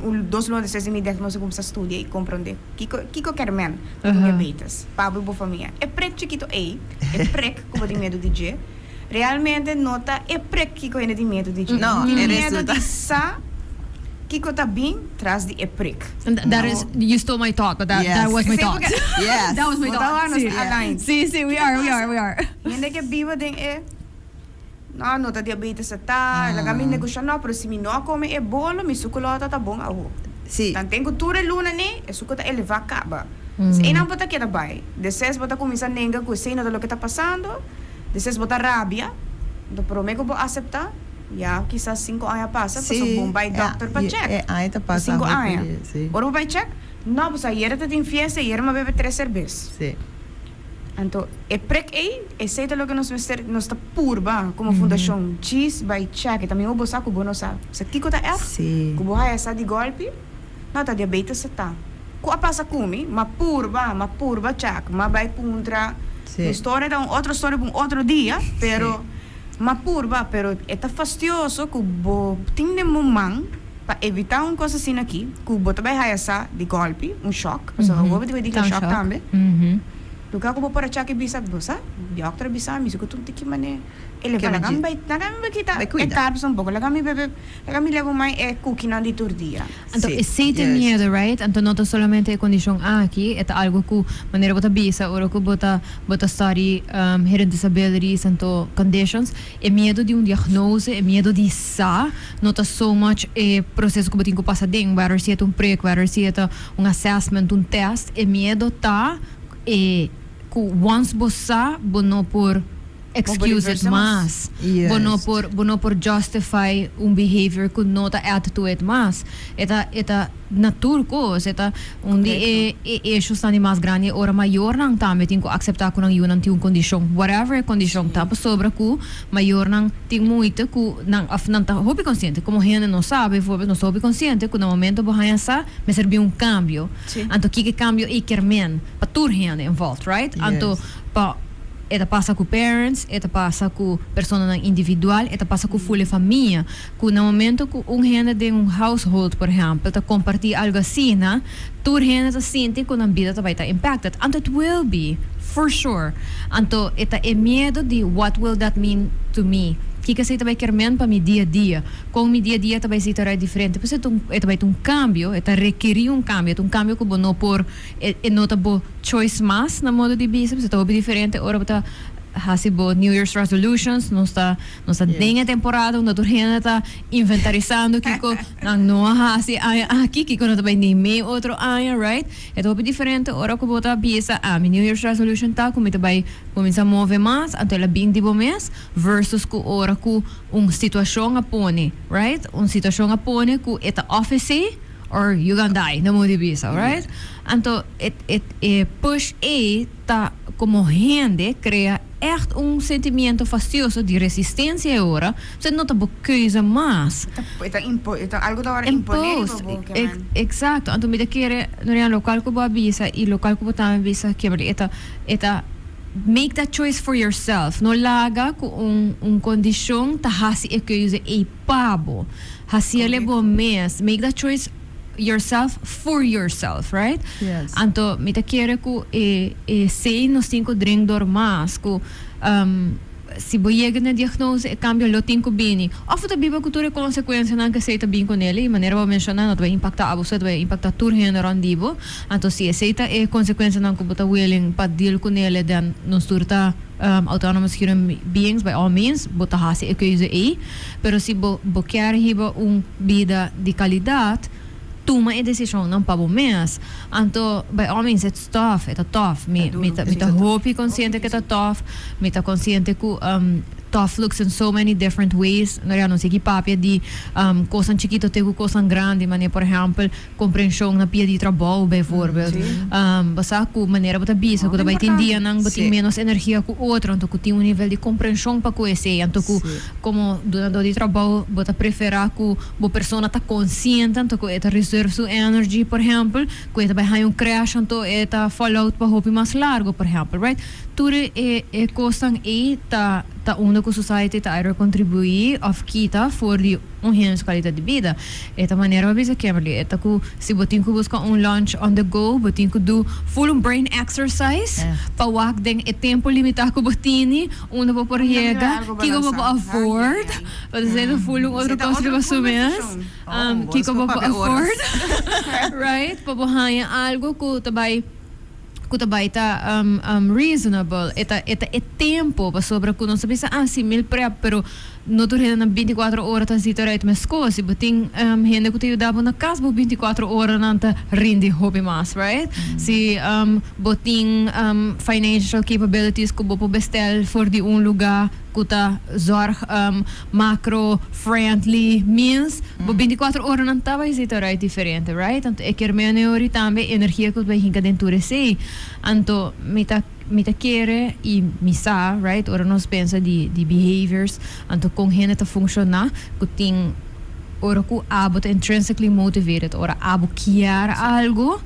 un dos luna despues di mi diagnostico mi cuminsa studia y comprende. Kiko kiko ker men ku tin diabetes? Pa bo i bo famia. E prek chikito ei, e prek ku bo tin miedu di dje, realmente no ta e prek kiko hende tin miedu di dje. No, Tin e miedu resulta. di sa kiko ta bin tras di e prek. That is, you stole my thought, but that, that Yes. was my Esei thought. porque- Yes. That was my Bo ta thought. wak, nos Sí. ta aligned. Sí, sí, we are, we are, we are. Hende ke biba den e No, no ta diabetes a ta, laga mi negosha no, pero si mi no a come e bolo, mi sucu lo ta ta bon awo. Sí. Tanten cu tur e luna ne, e sucu ta eleva caba. Dus einan bo ta keda bay. Despues bo ta cuminsa nenga cu esey no ta loke ta pasando, despues bo ta rabia, anto prome cu bo acepta, ya kisas cinco aña a pasa, pasobra Sí, bon bay dokter pa e check. e aña ta pasa Cinco hopi, aña. sí. Ora bo bay check, no, pasobra ayera ta tin fiesta, ayera mi a bebe tres cerbes. Sí. Anto e prek ei, esei ta loke nos mester, nos ta purba komo fundashon, djis bai chèk, e ta mihó bo sa ku bo no sa. Sa kiko ta ègt ku bo haya sa di gòlpi? No, ta diabetes sa ta. Ku a pasa ku mi? M'a purba, m'a purba chèk, m'a bai puntra, mi storia ta un otro storia pa un otro dia, pero m'a purba, pero e ta fastioso ku bo tin den bo man pa evitá un kos asina aki, ku bo ta bai haya sa di gòlpi, un shòk, pasobra hopi ta bai di ku shòk tambe. Lugar ku bo por a chak e bisa, bo sa, dòkter a bisa mi si ku ta un tiki manera elevá, laga mi bai, laga mi bai kita e carbs un poko, laga mi bebe, laga mi leba mai e kukinan di tur dia. Anto esei ta e miedu, right? Anto no ta solamente e kondishon aki, e ta algu ku manera bo ta bisa ora ku bo ta bo ta study hidden disabilities anto conditions, e miedu di un diagnose, e miedu di sa no ta so much e proseso ku bo tin ku pasa den, whether si e ta un prik, whether si e ta un assessment, un test, e miedu ta e ku once bo sa bo no por excuse it mas, bo no por bo no por justify un behavior ku no ta add to it mas. E ta e ta na tur kos, e ta un di e e issuesnan di mas grandi ora mayornan tambe tin ku akseptá ku nan yunan tin un kondishon, whatever e kondishon ta, pasobra ku mayornan tin moeite ku nan òf nan ta hopi konsiente, komo hende no sa bijvoorbeeld nos ta hopi konsiente ku na momento bo haña sa mester bin un kambio. Anto kiko e kambio ei kier men pa tur hende involved, right? Anto pa e ta pasa ku parents, e ta pasa ku personanan individual, e ta pasa ku ful e famia. Ku na momento ku un hende den un household, por ehèmpel, ta kompartí algu asina, tur hende ta sinti ku nan bida ta bai ta impacted. Anto it will be, for sure. Anto e ta e miedu di what will that mean to me? Kiko esei ta bai kermen pa mi dia a dia? Kon mi dia a dia ta bai zita eruit diferente? Pues e ta un, e ta bai ta un kambio, e ta rekerí un kambio, e ta un kambio ku bo no por, e e no ta bo choice mas na modo di bisa, pues e ta hopi diferente ora bo ta hasi bo New Year's resolutions, nos ta nos ta den e temporada unda tur hende ta inventarisando kiko nan no a hasi aña aki, kiko no ta bai ni mei otro aña, right? E ta hopi diferente ora ku bo ta bisa, ah, mi New Year's resolution ta ku mi ta bai kuminsá move mas, anto el a bin di bo mes, versus ku ora ku un situashon a pone, right? Un situashon a pone ku e ta òf esei or you gonna die, na modo di bisa, right? Anto e e e push ei ta komo hende krea ègt un sentimiento fastioso di resistensia e ora, pasobra no ta bo keuze mas. E ta impo, e ta algu ta wòrdu imponé riba bo, ke man. Exacto, anto mi ta kere, Norian, lokual ku bo a bisa i lokual ku bo tambe bisa, Kimberly, e ta e ta make that choice for yourself. No laga ku un un kondishon ta hasi e keuze ei pa bo. Hasiel bo mes. Make that choice yourself for yourself, right? Yes. Anto mi ta kere ku e esei nos tin ku drink dor mas ku si bo yega na diagnose e kambio lo tin ku bini. Òf bo ta biba ku tur e konsekuensianan ku esei ta bin kuné i manera bo a menshoná no ta bai impaktá abo so, ta bai impaktá tur hende rònt di bo. Anto si esei ta e konsekuensianan ku bo ta willing pa deal kuné den nos tur ta autonomous human beings by all means bo ta hasi e keuze ei. Pero si bo bo kier hiba un bida di kalidat tuma e desishonnan pa bo mes. Anto by all means it's tough, e ta tough. Mi mi ta mi ta hopi konsiente ku e ta tough, mi ta konsiente ku tough looks in so many different ways. No nos sigui papia di kosnan chikito te ku kosnan grandi, manera por ehèmpel komprenshon na pia di trabou bijvoorbeeld. Bo sa ku manera bo ta bisa ku ta bai tin dianan bo tin ménos energia ku otro, anto ku tin un nivel di komprenshon pa ku esei, anto ku komo dunadó di trabou bo ta preferá ku bo persona ta konsiente anto ku e ta reserve su energy por ehèmpel, ku e ta bai haña un crash anto e ta fall out pa hopi mas largo por ehèmpel, right? Tur e e kosnan ei ta ta unda ku society ta either kontribuí òf kita for di un hende su kalidat di bida. E ta manera pa bisa Kimberly, e ta ku si bo tin ku buska un lunch on the go, bo tin ku do full un brain exercise pa wak den e tempu limitá ku bo tini, unda bo por yega, kiko bo por afford, pasobra esei ta full un otro kos riba su mes, kiko bo por afford, right, pa bo haña algu ku ta bai. Ku ta bai ta reasonable, e ta e ta e tempo pasobra ku nos ta bisa ah si mil prep pero no tur hende na 24 ora ta zita right meskos si bo tin hende ku ta yuda bo na kas bo 24 oranan ta rindi hopi mas right si bo tin financial capabilities ku bo por bestel for di un luga ku ta zorg macro friendly means bo 24 oranan ta bai zita right diferente right anto e kier mene ori tambe energia ku bai hinka den tur esei anto mi ta mi ta kere i mi sa right ora nos pensa di di behaviors anto kon hende ta funciona ku tin ora ku abo ta intrinsically motivated ora abo kier algo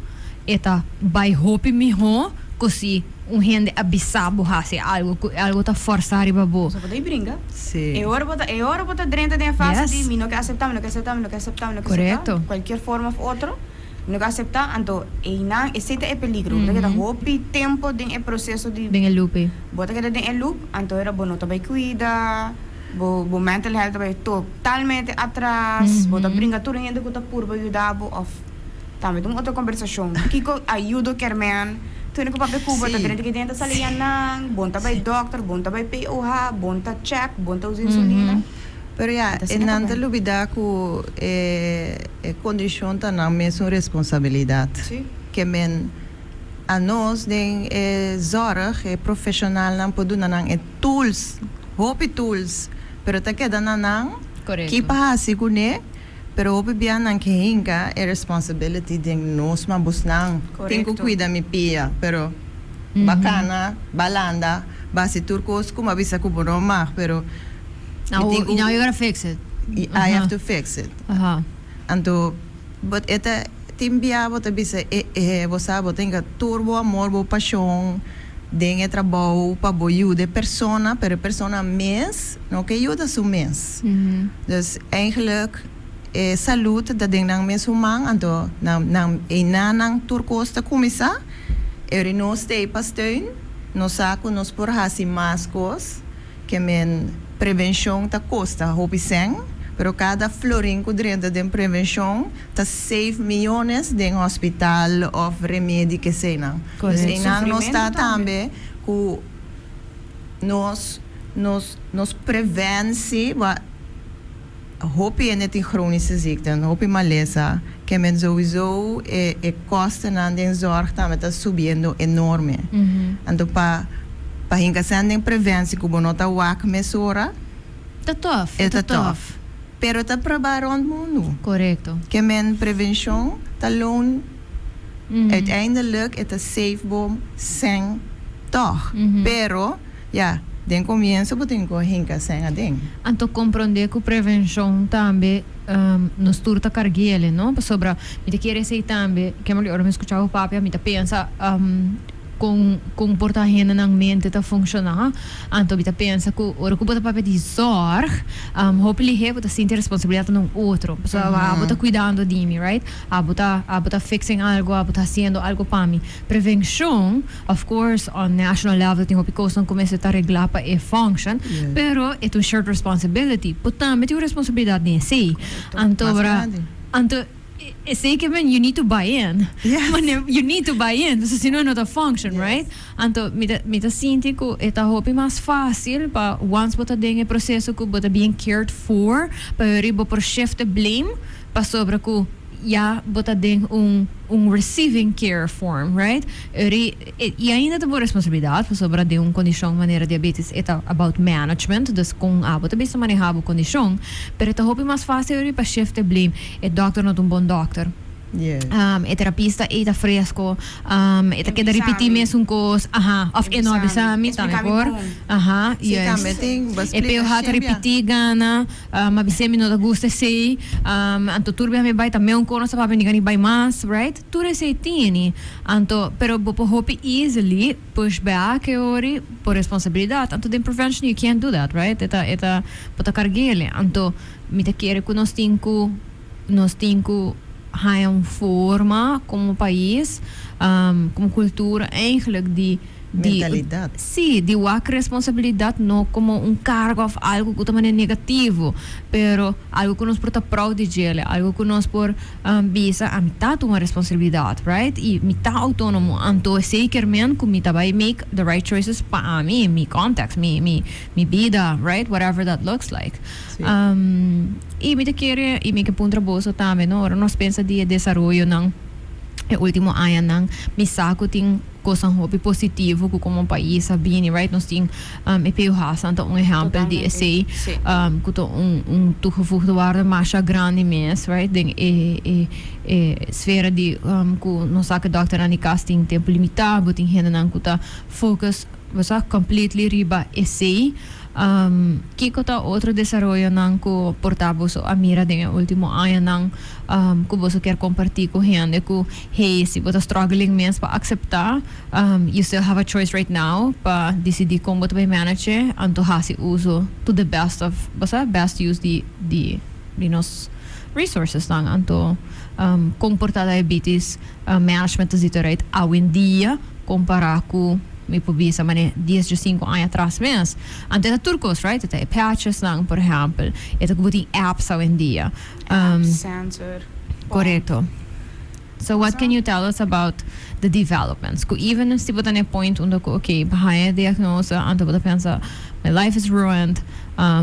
e ta bai hopi miho ku si un hende a bisa bo hasi algo ku algo ta forsa riba bo. So bo ta bringa. Sí. E ora bo ta e ora bo ta drenta den e fase Yes. di mi no ke aseptá, mi no ke aseptá, mi no ke aseptá, mi no ke aseptá, Korekto. kualkier forma of otro, mi no ke aseptá, anto einan esei ta e peligro. Bo ta keda hopi tempo den e proseso di Den e loop ei. bo ta keda den e loop, anto ora bo no ta bai kuida, bo bo mental health ta bai totalmente atras, bo ta bringa tur hende ku ta purba yuda bo of Tambe ta un otro kombersashon. Kiko ayudo kier men? Tene ku papia ku bo ta drenta ki den ta sali yanan, bon ta bai dòkter, bon ta bai POH, bon ta chèk, bon ta usa insulina. Pero ya, Ta e asina nan ta ta bai. lubidá ku e e kondishon ta nan mesun responsabilidat. Ke men anos den e zòrg, e profeshonalnan por duna nan e tools, hopi tools, pero ta keda na nan Korekto. ki pa hasi kuné. Pero hopi bia nan ke hinka e responsibility den nos ma bosnan tin ku kuida mi pia pero ba kana ba landa ba hasi tur kos ku ma bisa ku bo no mag pero mi tin ku Now you gotta fix it. I have to fix it anto but e ta tin bia bo ta bisa e e bo sa bo ta hinka tur bo amor bo pashon den e trabou pa bo yuda e persona pero e persona mes no ke yuda su mes. Dus eigenlijk e salud ta den nan mes human, anto nan nan einan nan tur kos ta kuminsá. Eri nos ta ei pa steun, nos sa ku nos por hasi mas kos ke men. Prevenshon ta kosta hopi sèn, pero kada florin ku drenta den prevenshon ta save miyones den hospital òf remedi keseinan. Dus einan nos ta tambe ku nos nos nos preventie wa hopi hende tin chronische ziekten, hopi malesa, ke men sowieso e e kostennan den zorg tambe ta subiendo enorme. Anto pa pa hinka sèn den preventie ku bo no ta wak mesora, Ta tof, e ta tof. Pero ta proba rond mundu. Korekto. Ke men prevenshon ta loon uiteindelijk e ta save bo sèn tòg. Pero ya, den komienso bo tin ku hinka sèn aden. Anto komprondé ku prevenshon tambe nos tur ta karg'el, no? Pasobra mi ta kere esei tambe, Kimberly, ora mi skucha bo papia mi ta pensa kon kon por ta hendenan mente ta funshoná. Anto mi ta pensa ku ora ku bo ta papia di zòrg, hopi lihé bo ta sinti responsabilidat na un otro. Pasobra abo ta kuidando di mi, right? Abo ta abo ta fixing algu, abo ta hasiendo algu pa mi. Prevenshon, of course, on national level tin hopi kosnan ku mester ta reglá pa e function, pero e ta un shared responsibility. Bo tambe tin un responsabilidat den esei. Anto ora, anto esei ke men you need to buy in. You need to buy in, pasobra si no e no ta function, right? Anto mi ta mi ta sinti ku e ta hopi mas fásil pa once bo ta den e proseso ku bo ta being cared for, pa yori bo por shift e blame pasobra ku ya bo ta den un un receiving care form, right? Eri y ainda ta bo responsabilidad pasobra den un condicion manera diabetes e ta about management, dus con abo ta bisa maneha bo condicion, pero e ta hopi mas facil eri pa shift e blame, e doctor no ta un bon doctor. E terapista ei ta fresco, e ta keda ripiti mesun cos, aha, of e no a bisa mi, ta mehor, aha, juist. E POH ta ripiti gana. Ma bis'é mi no ta gusta esei, anto tur biaha mi bai ta meun konos ta papia mi ni bai mas, right? Tur esei tini. Anto, pero bo por hopi easily push back e ori por responsabilidad. Anto den prevention you can't do that, right? E ta, e ta, bo ta cargu'ele. Anto mi ta kere cu nos tin cu, nos tin cu haña un forma como pais, como cultura eigenlijk di. Di, Mentalidad. Sí, di wak responsabilidad no como un carga of algo cu ta manera negativo, pero algo cu nos por ta proud di djele, algo cu nos por bisa ami ta tuma responsabilidad, right? Y mi ta autonomo, anto esey kier men cu mi ta bay make the right choices pa ami, mi context, mi, mi, mi bida, right? Whatever that looks like. Sí. Y mi ta kere, y mi ke puntra boso tambe, no, ora nos pensa di e desaroyonan e ultimo añanan, mi sa cu tin Cosnan hopi positivo cu como pais a bini, right? Nos tin e PUH's ta un ehempel di esey, cu ta un toegevoegde waarde masha grandi mes, right? Den e e e sfera di cu nos sa cu dokternan di cas tin tempo limita, bo tin hendenan cu ta focus, bo sa, completely riba esey. Kico ta otro desaroyonan cu por ta boso a mira den e ultimo añanan cu boso kier comparti cu hende cu hey, si bo ta struggling mes pa acepta, you still have a choice right now pa dicidi con bo ta bay manage e, anto haci uso to the best of, bo sa, best use di di di nos resourcesnan. Anto con por ta diabetes management ta zit eruit awendia compara cu mi por bisa mane dies diescinco aña atras mes. Anto e ta tur cos, right? E ta e patchesnan, por ehempel, e ta cu bo tin apps awendia. Apps, sensor. Correcto. So what can you tell us about the developments? Cu even si bo ta na e point unda cu okay, bo haya e diagnose, anto bo ta pensa my life is ruined, how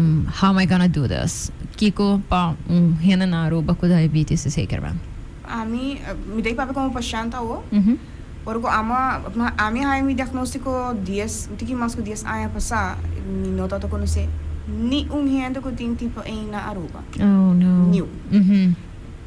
am I gonna do this? Kico pa un hende na Aruba cu diabetes ta zeker ben? Ami, mi ta e papia como pashent awo. Ora cu ama, ami a haya mi diagnostico dies, un tiki mas cu dies aña pasa, mi no tabata conoce ni un hende cu tin tipo ey na Aruba. Oh no. Niun.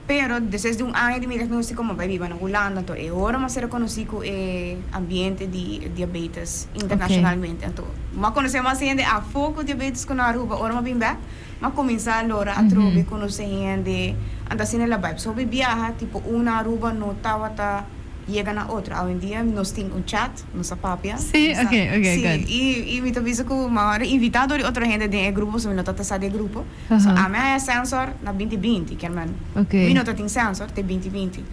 Pero despues di un aña di mi diagnostico mi a bai biba na Hulanda, anto e ora mi a ser reconoci cu e ambiente di diabetes internacionalmente. Anto mi a conoce mas hende afo cu diabetes cu na Aruba. Ora mi a bin bek mi a cuminsa lora atrobe conoce hende, anto asina el a bai. Pasobra hopi biaha tipo un na Aruba no tabata yega na otro. Awendia nos tin un chat, nos a papia. Sí, Nos a, okay, okay, sí, good. y mi ta bisa cu mi a invita dor di otro hende den e grupo pasobra mi no tabata sa di e grupo. So ami a haya sensor na binti binti, kier men mi no ta tin sensor te binti binti.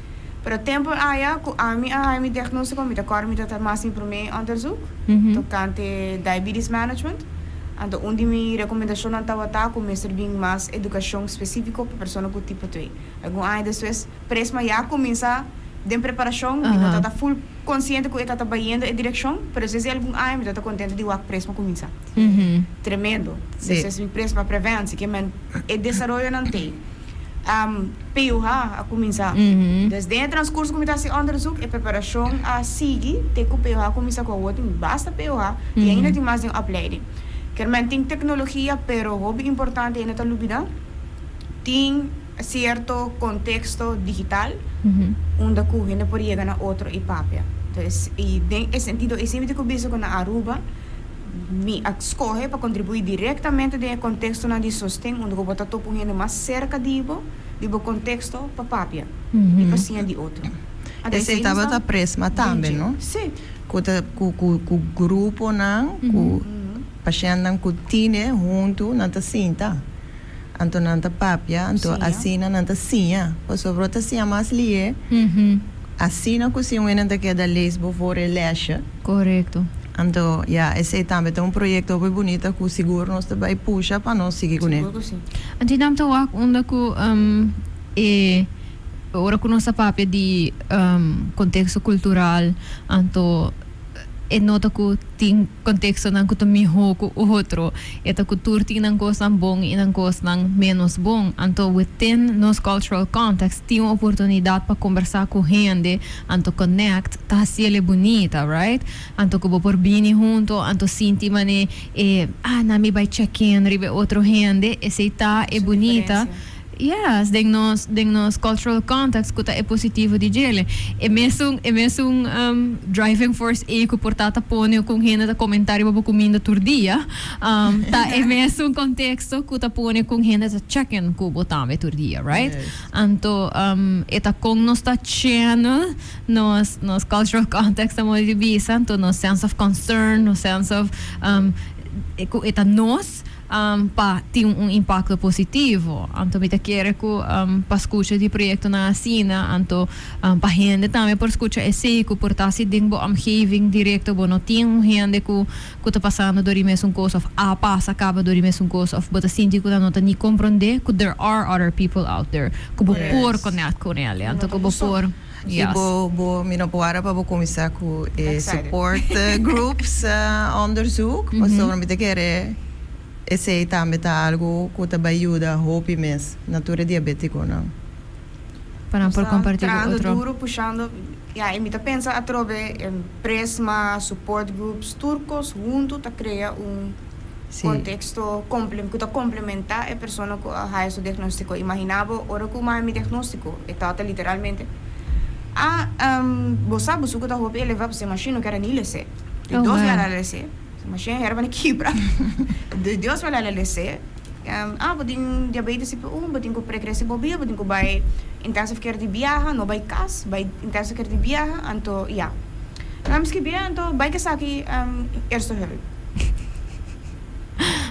Pero tempo aya ku ami a haya mi diagnostiko mi ta kòrda mi ta ta mas mi promé onderzoek tokante diabetes management. Anto un di mi rekomendashonnan tabata ku mester bin mas edukashon spesífiko pa persona ku tipo 2. Algun aña despues Presma ya a kuminsá den preparashon, mi no tabata ful konsiente ku e tabata bayendo e direkshon, pero despues di algun aña mi tabata kontento di wak Presma kuminsá. Tremendo. Despues mi Presma Preventie, ke men e desaroyonan t'ei. PUH a kuminsá. Dus den e transkurso ku mi ta hasi onderzoek, e preparashon a sigui te ku PUH a kuminsá ku awor tin basta PUH i ainda tin mas den opleiding. Kermen tin teknologia pero hopi importante ainda ta lubidá tin sierto konteksto digital unda ku hende por yega na otro i papia. Entonces i den e sentido ei mi tin ku bisa ku na Aruba Mi a skohe pa kontribuí direktamente den e kontekstonan di sosten unda ku bo ta topa un hende mas serka di bo, di bo konteksto, pa papia i pa siña di otro. Anto Esei esei nos tabata ta Presma tambe, den dje. no? Sí. Ku ta ku ku ku gruponan ku pashèntnan ku tine huntu nan ta sinta. Anto nan ta papia, anto Siña. asina nan ta siña. Pasobra bo ta siña mas lié asina ku si un hende ta keda lees bo for e lèsje. Korekto. Anto, ya, esei tambe ta un proyekto hopi bunita ku sigur nos ta bai pusha pa nos sigui kuné. Sigur ku si. Anto nan ta wak unda ku e ora ku nos ta papia di konteksto kultural, anto e nota ku tin kontekstonan ku ta mihó ku otro. E ta ku tur tin nan kosnan bon i nan kosnan ménos bon. Anto within nos cultural context tin un oportunidat pa kombersá ku hende, anto connect ta hasiel e bunita, right? Anto ku bo por bini hunto, anto sinti manera e, ah, nan mi bai check in riba e otro hende, esei ta e Su bunita. diferensia. Yes, den nos den nos cultural context cu ta e positivo di djele. E mesun e mesun um, driving force ey cu por ta ta pone cu un hende ta comenta riba bo cuminda tur dia, um, ta e mesun contexto cu ta pone cu un hende ta check in cu bo tambe tur dia, right? Yes. Anto um, e ta con nos ta channel nos nos cultural context ta modo di bisa, anto nos sense of concern, nos sense of um, cu e ta nos, pa tin un impacto positivo. Anto mi ta kere cu pa scucha di proyectonan asina, anto pa hende tambe por scucha esey cu por ta si den bo omgeving directo bo no tin un hende cu cu ta pasando door di mesun cos of a pasa caba door di mesun cos of bo ta sinti cu nan no ta ni comprende cu there are other people out there cu bo por connect cu nele, anto cu bo por, I yes. bo bo mi no por wara pa bo cuminsa cu e Excited. support groups onderzoek pasobra mi ta kere esey tambe ta algo cu ta bay yuda hopi mes na tur e diabeticonan. Pa nan Nos por ta comparti cu trahando otro. duro pushando ya y mi ta pensa atrobe Prisma, support groups tur cos hunto ta crea un Sí. Contexto comple cu ta complementa e persona cu a haya su diagnostico. Imagina bo ora cu maya mi diagnostico, e tata literalmente a bo sa bo sucu ta hopi eleva pasobra e machine no kier a ni lese. Di Oh dos wow. bia la lese, e machine hera bani kibra. Di dos bia la lese, ah bo tin diabetes tipo un, bo tin cu precrece bo bia, bo tin cu bay intensive care di biaha, no bay cas, bay intensive care di biaha, anto ya. Nan a skibie anto bay kesaki eerste hulp.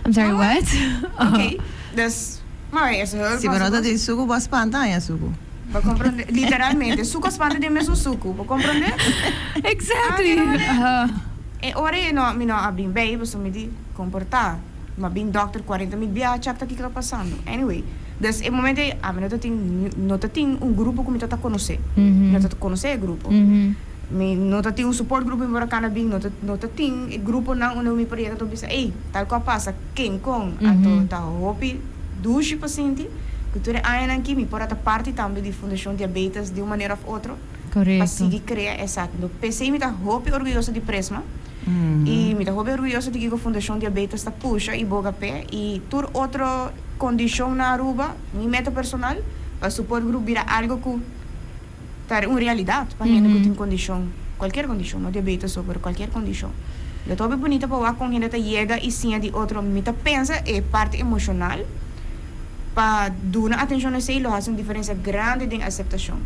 I'm sorry, what? Ok, dus, maar eerste hulp. Si bo no ta tin suku, bo a spanta haña suku. Bo comprende? Literalmente, suku a spanta den mesun suku. Bo comprende? Exactly. Ah, E ora ei no, mi no a bin bij, pasobra mi di comporta. Mi a bin dokter 40 mil biaha check ta kiko ta pasando. Anyway, dus e momento ei, ami no ta tin, no ta tin un grupo ku mi ta ta conoce. Mi no ta conoce e grupo. Mi no ta tin un support group mi por a cana bin, no ta no ta tin e gruponan unda mi por yega ta bisa ey tal cu a pasa ken con anto ta hopi dushi pa sinti cu tur e añanan aki mi por a ta parti tambe di Fundacion Diabetes di un manera of otro pa sigui crea esaki. Enton p'esey mi ta hopi orguyoso di Prisma y mi ta hopi orguyoso di kico Fundacion Diabetes ta pusha y boga p'e y tur otro condicion na Aruba, mi meta personal pa support group bira algo cu Ta un realidad pa hende cu tin condicion, cualkier condicion, no diabetes so, pero cualkier condicion. Lo ta hopi bunita pa wak con hende ta yega y siña di otro. Mi ta pensa e parti emocional pa duna atencion na esey lo haci un diferencia grandi den aceptacion.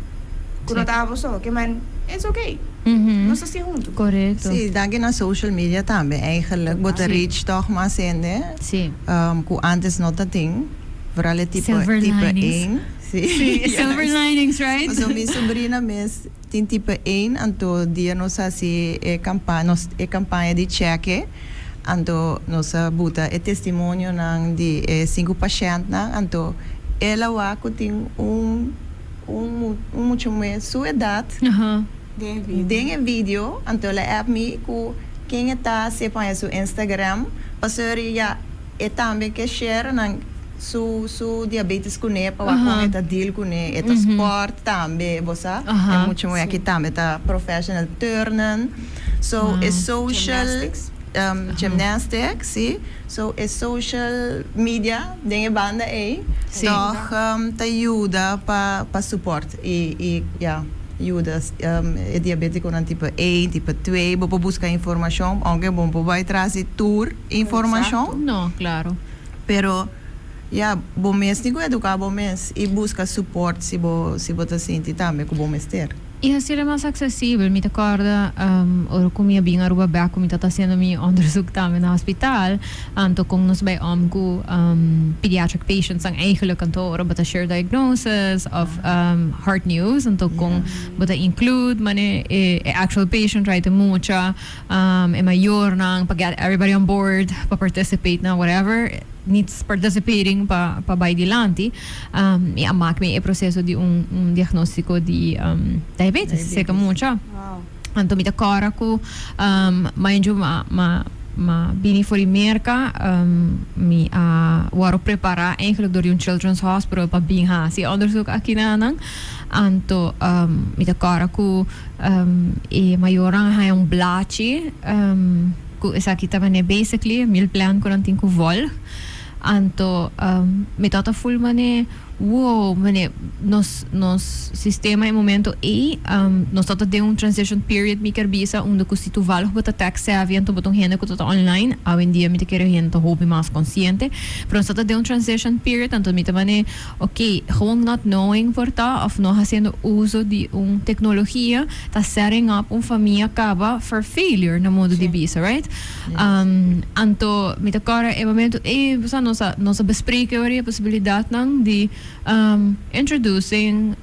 Cu no ta abo so, ke men, it's okay. Nos ta siña hunto. Corecto. Sí, danki na social media tambe eigenlijk bo ta reach toch mas hende cu antes no ta tin, vooral e tipo Silver tipo linings. één. Sí, silver linings, right? Pasobra mi sobrina mes tin tipo één, anto dia nos hasi e kampa nos e kampaña di chèke, Anto nos a buta e testimonionan di e sinku pashèntnan, anto el a wak ku tin un un un mucha muhé su edat den e video, anto el a app mi ku ken e ta, si e paña su Instagram, pasobra ya e tambe ke share nan su su diabetes kuné pa wak kon e ta deal kuné, e ta sport tambe, bo sa, e mucha muhé aki tambe ta professional turnen, so e social. Gymnastics, si. So e social media den e banda ei tòg ta yuda pa pa support i i ya yuda e diabetikonan tipo één, tipo twee. Bo por buska informashon, ounke bo no por bai tras di tur informashon. No, klaro. Pero ya bo mes tin ku eduká bo mes i buska support si bo si bo ta sinti tambe ku bo mester. I hasiel e mas aksesibel. Mi ta kòrda ora ku mi a bin Aruba bèk ku mi ta ta hasiendo mi onderzoek tambe na hospital, anto kon nos bai om ku pediatric patients nan eigenlijk, anto ora bo ta share diagnosis of hard news, anto kon bo ta include mane e actual patient, right, e mucha, e mayornan, pa get everybody on board pa participate na whatever needs participating pa pa bai dilanti. Mi a mak mi e proseso di un un diagnóstiko di diabetes serka mucha. Anto mi ta kòrda ku mainju ma ma ma bini for di Merka mi a wòrdu prepará eigenlijk dor di un children's hospital pa bin hasi e onderzoek aki na nan. Anto mi ta kòrda ku e mayornan a haña un blachi ku esaki ta manera basically meal plan ku nan tin ku vòlg. Anto mi tabata ful mane, wow, mane nos nos sistema e momento ey nos tabata den un transition period mi kier bisa unda cu si toevallig bo ta tech savvy anto bo ta un hende cu ta ta online, awendia mi ta kere hende ta hopi mas consciente, pero nos tabata den un transition period anto mi ta mane ok, gewoon not knowing por ta of no haciendo uso di un tecnologia ta setting up un famia caba for failure na modo di bisa, right? Anto mi ta kòrda e momento ei, bo sa, nos a nos a bespreken ora e posibilidatnan di introducing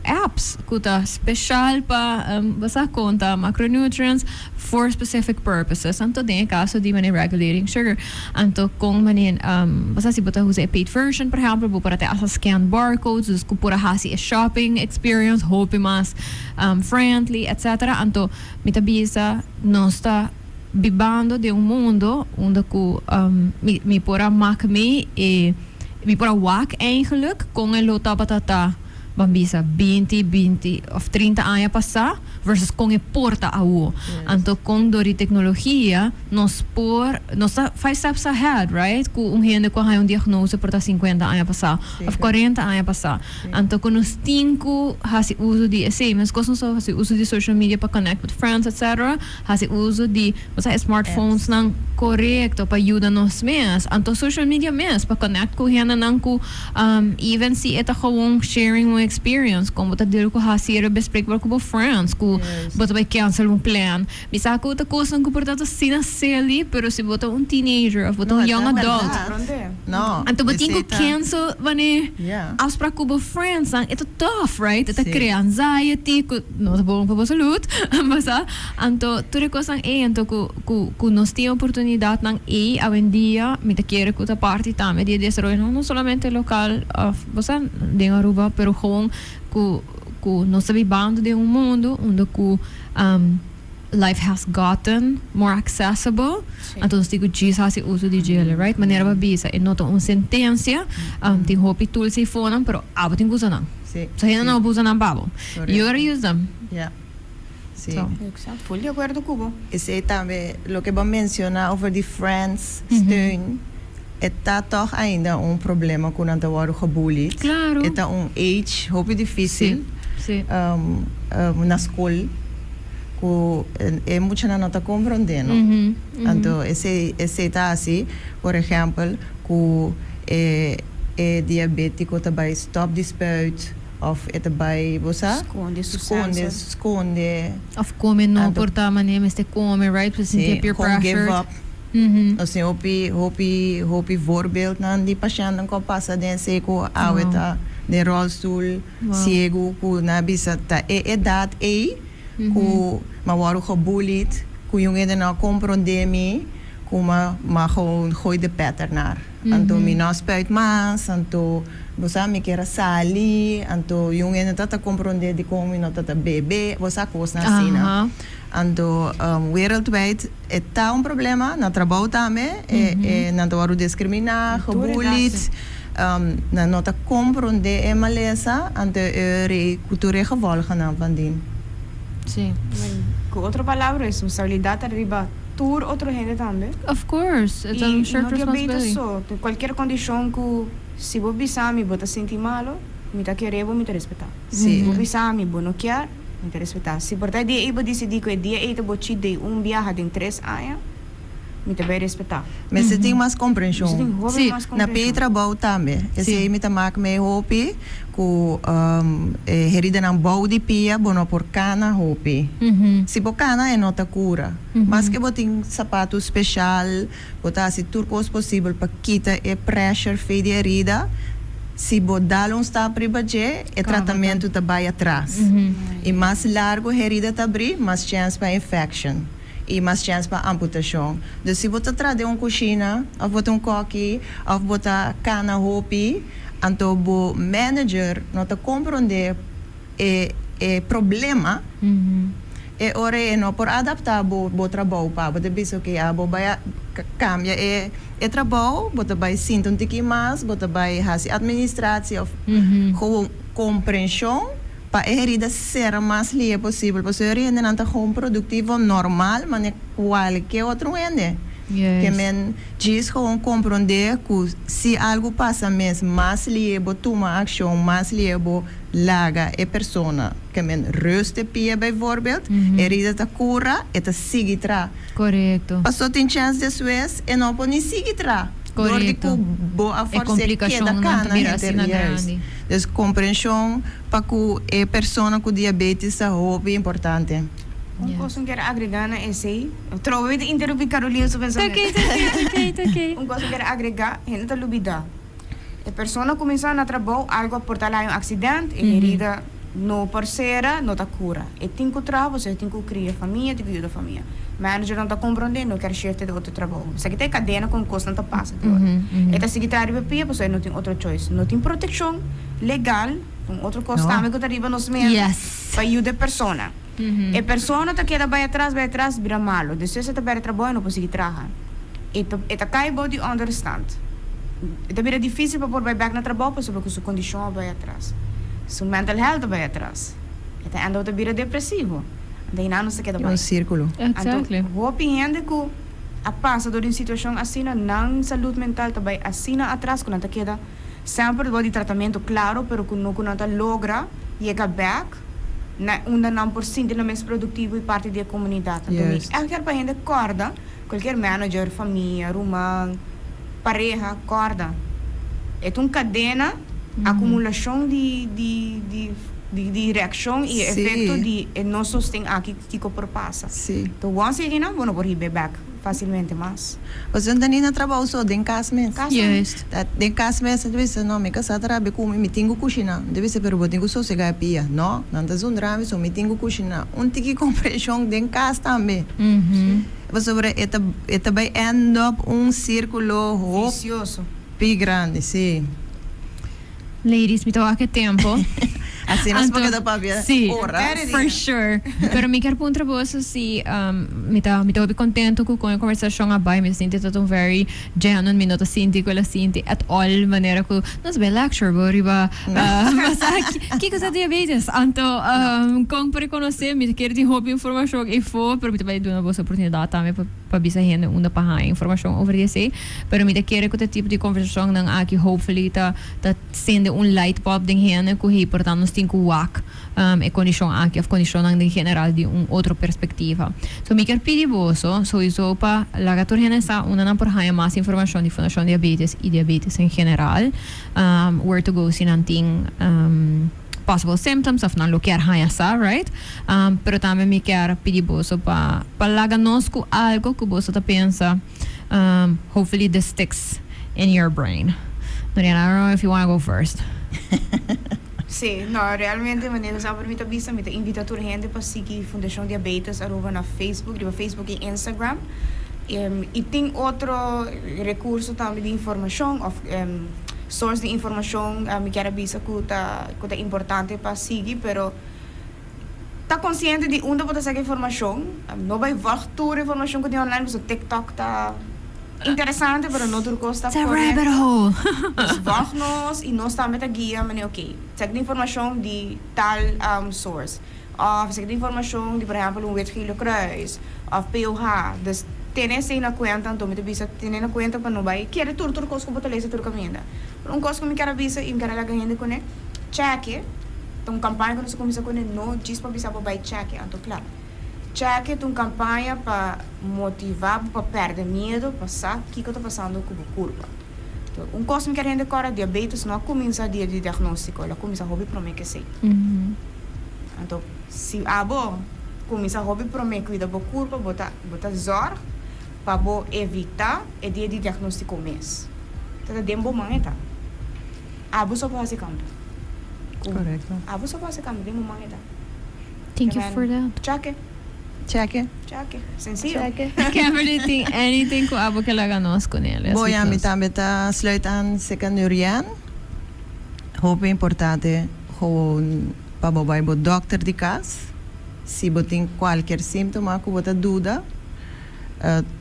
apps ku ta speshal pa bo sa konta macronutrients for specific purposes. Anto den e kaso di manera regulating sugar, anto kon manera bo sa si bo ta usa e paid version por ehèmpel bo por a ta hasta scan barcodes dus ku por a hasi e shopping experience hopi mas friendly etcetera. Anto Mi ta bisa nos ta bibando den un mundo unda cu mi mi por a mak mi e mi por a wak eigenlijk con e lo tabata ta ban bisa binti binti of 30 aña pasa versus con e por ta awo. Anto con dor di tecnologia nos por nos ta five steps ahead right cu un hende cu a haña un diagnose por ta 50 aña pasa of 40 aña pasa. Anto ku nos tin ku hasi uso di esei, meskos nos ta hasi uso di social media pa connect with friends etc. Hasi uso di bo sa e smartphones nan korekto pa yuda nos mes. Anto social media mes pa connect ku hendenan ku even si e ta gewoon sharing un experience kon bo ta deal ku hasi e bespreekbaar ku bo friends ku bo ta bai cancel un plan. Mi sa ku ta kosnan ku por ta asina silly, pero si bo ta un teenager of bo ta un young adult, anto bo tin ku cancel wanneer afspraak ku bo friendsnan, e ta tough, right? E ta krea anxiety ku no ta bon pa bo salud, bo sa. Anto tur e kosnan ei, anto ku ku ku nos tin oportunidatnan ei awendia, mi ta kere ku ta parti tambe di e desaroyo no solamente lokal of bo sa den Aruba, pero gewoon ku ku nos ta bibando den un mundu unda ku life has gotten more accessible, anto nos tin ku djis hasi uso di djele, right? Manera bo a bisa, e no ta un sentensia, tin hopi tools ei fonan, pero abo tin ku usa nan. So hende no por usa nan pa bo. You gotta use them. So. Exacto, full di akuerdo ku bo. Esei tambe loke bo a menciona over di friends steun, e ta toch ainda un problema ku nan ta wòrdu gebullied. Claro. E ta un age hopi dificil na skol ku e muchanan no ta comprende no. Anto esei esei ta hasi por ehempel ku e e diabetico ta bai stop di spuit of e ta bai bo sa Skonde su skonde sensor. skonde. Of come no Anto por ta manera mester come, right? Por sinti Sí, peer gewoon give pressured. up. Nos tin hopi hopi hopi voorbeeldnan di pashèntnan ku a pasa den esei ku awe ta den ròlstul, siegu ku nan a bisa ta e edat ei ku mi a wòrdu gebullied, ku yun hende no a komprondé mi, ku. Ku mi m'a gewoon gooi de pet ernaar. Anto mi no a spuit mas, anto bo sa mi kier a sali, anto yung hende ta ta komprondé dikon mi no ta ta bebe, bo sa kosnan asina. Anto wereldwijd e ta un problema, na trabou tambe e nan ta wòrdu diskriminá, gebullied, nan no ta komprondé e malesa, anto e rei ku tur e gevolgennan van dien. Sí. Ku otro palabra, responsabilidat ta riba tur otro hende tambe. Of course, it's a shared I no diabetes responsibility. So, den cualkier condicion cu si bo bisa mi bo ta sinti malo, mi ta kere bo, mi ta respeta. Si. Bo bisa mi bo no kier, mi ta respeta. Si por ta e dia ey bo dicidi cu e dia ey ta bo cheat day un biaha den 3 aña, mi ta bay respeta. Mester tin mas comprension. Mester tin hopi mas Na p'e comprension. trabou tambe. Esey mi ta mak me hopi ku e heridanan bou di pia bo no por kana hopi. Si bo kana e no ta kura. Maske bo tin sapatu speshal, bo ta hasi tur kos posibel pa kita e pressure fei di herida, si bo dal un stap riba dje, e tratamentu ta bai atras. I mas largu herida ta abrí, mas chèns pa infection i mas chèns pa amputashon. Dus si bo ta traha den un kushina, òf bo ta un kòki, òf bo ta kana hopi, anto bo manager no ta komprondé e problema, e ora e no por adaptá bo trabou pa bo ta bisa oke ya bo bai a kambia e trabou, bo ta bai sinta un tiki mas, bo ta bai hasi administratie òf gewoon komprenshon pa e herida sera mas lihe posibel, pasobra e hendenan ta gewoon produktivo normal manera kualke otro hende. Ke men djis gewoon komprondé ku si algu pasa mes, mas lihe bo tuma akshon, mas lihe bo laga e persona ke men rust e pia bijvoorbeeld, e herida ta kura, e ta sigui tra. Paso tin chèns despues e no por ni sigui tra. Dor di ku bo a E fors'é keda komplikashonnan ta kana bira henter asina juist. grandi. Dus komprenshon pa ku e persona ku diabetes ta hopi importante. Un kos ku kier agregá na esei, trobe mi ta interumpí Carolina su Ta pensamentu. oké, ta oké, ta oké, ta oké. Un kos ku kier agregá, hende ta lubidá. E persona kuminsá na trabou, algu a por ta laña un aksident, e herida no por sera, no ta kura. E tin ku traha pasobra e tin ku kria famia, tin ku yuda famia. Manager no ta komprondé, no kier shift di otro trabou. Esaki ta e kadena kon kosnan ta pasa te ora. E ta sigui traha riba pia pasobra e no tin otro choice. No tin protekshon legal, un otro kos No. tambe ku ta riba nos mente pa yuda e persona. E persona ta keda bai atras, bai atras, bira malo. Despues e ta berde trabou e no por sigui traha. E ta kai bou di onderstand. E ta bira difísil pa por bai bèk na trabou pasobra ku su kondishon a bai atras. Su mental health a bai atras. E ta end up ta bira depresivo. Anto einan nos ta keda Un bai. sírkulo. Anto hopi hende ku a pasa dor di un situashon asina, nan salud mental ta bai asina atras ku nan ta keda semper bou di tratamentu, klaro, pero ku no ku nan ta logra yega bèk na unda nan por sinti nan mes produktivo i parti di e komunidat. Anto mi ègt kier pa hende kòrda, kualkier manager, famia, ruman, pareha, kòrda. E ta un kadena, akumulashon di reakshon i e efekto di e no sosten aki kiko por pasa. Anto once yega einan bo no por hib'é bèk fásilmente mas. Pasobra nan ta ni na trabou so, den kas mes. Kas tambe. Den kas mes nan ta bisa, no, mi kasá ta rabia ku mi, mi tin ku kushiná. Mi ta bisa, pero bo tin ku sosegá e pia. No, nan ta zundra mi, so mi tin ku kushiná. Un tiki komprenshon den kas tambe. Pasobra e ta bai end up un sírkulo hopi Visioso. grandi, si. Ladies, mi ta wak e tempo. Asina nos por keda papia horas. For sure. Pero mi kier puntra boso si mi ta hopi contento cu con e conversacion a bay. Mi ta sinti ta un very genuine. Mi no ta sinti cu el a sinti at all manera cu nos bay lecture bo riba kico ta diabetes. Anto con por reconoce mi ta kier tin hopi informacion eyfo pero mi ta bay duna boso oportunidad tambe pa bisa hende unda pa haya informacion over di esey. Pero mi ta kere cu ta tipo di conversacionnan aki hopefully ta sende un light bulb den hende cu hey por ta nos tin cu wak e condicion aki of condicionnan den general di un otro perspectiva. So mi kier pidi boso sowieso pa laga tur hende sa unda nan por haya mas informacion di Fundacion Diabetes y diabetes en general, where to go si nan tin possible symptoms of nan lo kier haya sa, right? Pero tambe mi kier pidi boso pa laga nos cu algo cu boso ta pensa hopefully this sticks in your brain. Noriana, I don't know if you wanna go first. Sí, no, realmente manera semper mi ta bisa, mi ta invita tur hende pa sigui Fundacion Diabetes Aruba na Facebook, riba Facebook y Instagram. I tin otro recurso tambe di informacion of source di informacion mi kier a bisa cu ta cu ta importante pa sigui pero ta consciente di unda bo ta saca informacion, no bay volg tur informacion cu tin online pasobra TikTok ta interesante pero no tur cos ta It's a rabbit correcto. hole. Dus volg nos y nos tambe ta guia manera ok saca di informacion di tal source. Of esaki ta informacion di por ehempel un Wit Gele Kruis of POH. Dus tene esey na cuenta, anto mi ta bisa tene na cuenta pa no bay kere tur tur cos cu bo ta lesa tur caminda. Pero un cos cu mi kier a bisa y mi kier a laga hende cune, cheke, ta un campaña cu nos a cuminsa cune no djis pa bisa bo bay cheke, anto cla. Cheke ta un campaña pa motiva bo pa perde miedo pa sa kico ta pasando cu bo curpa. Un cos mi kier hende corda, diabetes no a cuminsa dia di diagnostico, el a cuminsa hopi prome cu esey. Anto si abo cuminsa hopi prome cuida bo curpa bo ta bo ta zorg pa bo evita e dia di diagnostico mes. Ta ta den bo man e ta. Abo so por haci cambio. Cu Correcto. Abo so por haci cambio den bo man e ta. Thank you for that. Chake. Chake. Chake. Sencillo. Chake. Kimberly tin anything cu abo ke laga nos con el? Bo ya mi tambe ta sluit aan seca Nurian. Hopi importante gewoon pa bo bai bo dokter di kas si bo tin kualker síntoma ku bo ta duda.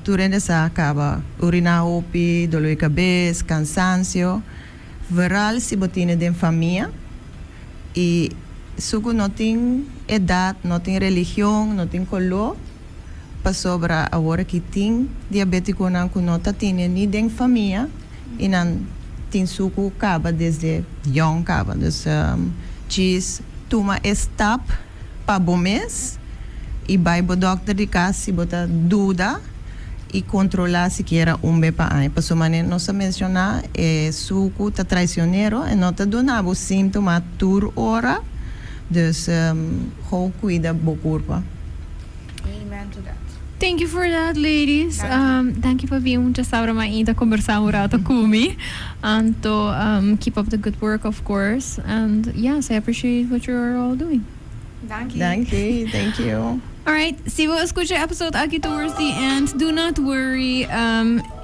Tur hende sa kaba uriná hopi, doló di kabes, kansansio. Vooral si bo tine den famia i suku no tin edat, no tin religion, no tin koló pasobra awor aki tin diabetikonan ku no ta tine ni den famia i nan tin suku kaba desde yong kaba. Dus djis tuma e stap pa bo mes i bai bo dòkter di kas si bo ta duda i kontrolá sikiera un be pa aña. Pasobra manera nos a menshoná e suku ta traisionero e no ta duna bo síntoma tur ora dus gou kuida bo kurpa. Amen to that. Thank you for that ladies. Danki pa bin un djasabra mainta conversa un rato cu mi. Anto keep up the good work of course and yes I appreciate what you are all doing. Danki. Danki, thank you. Alright, si bo a scucha e episode aki towards the end, do not worry.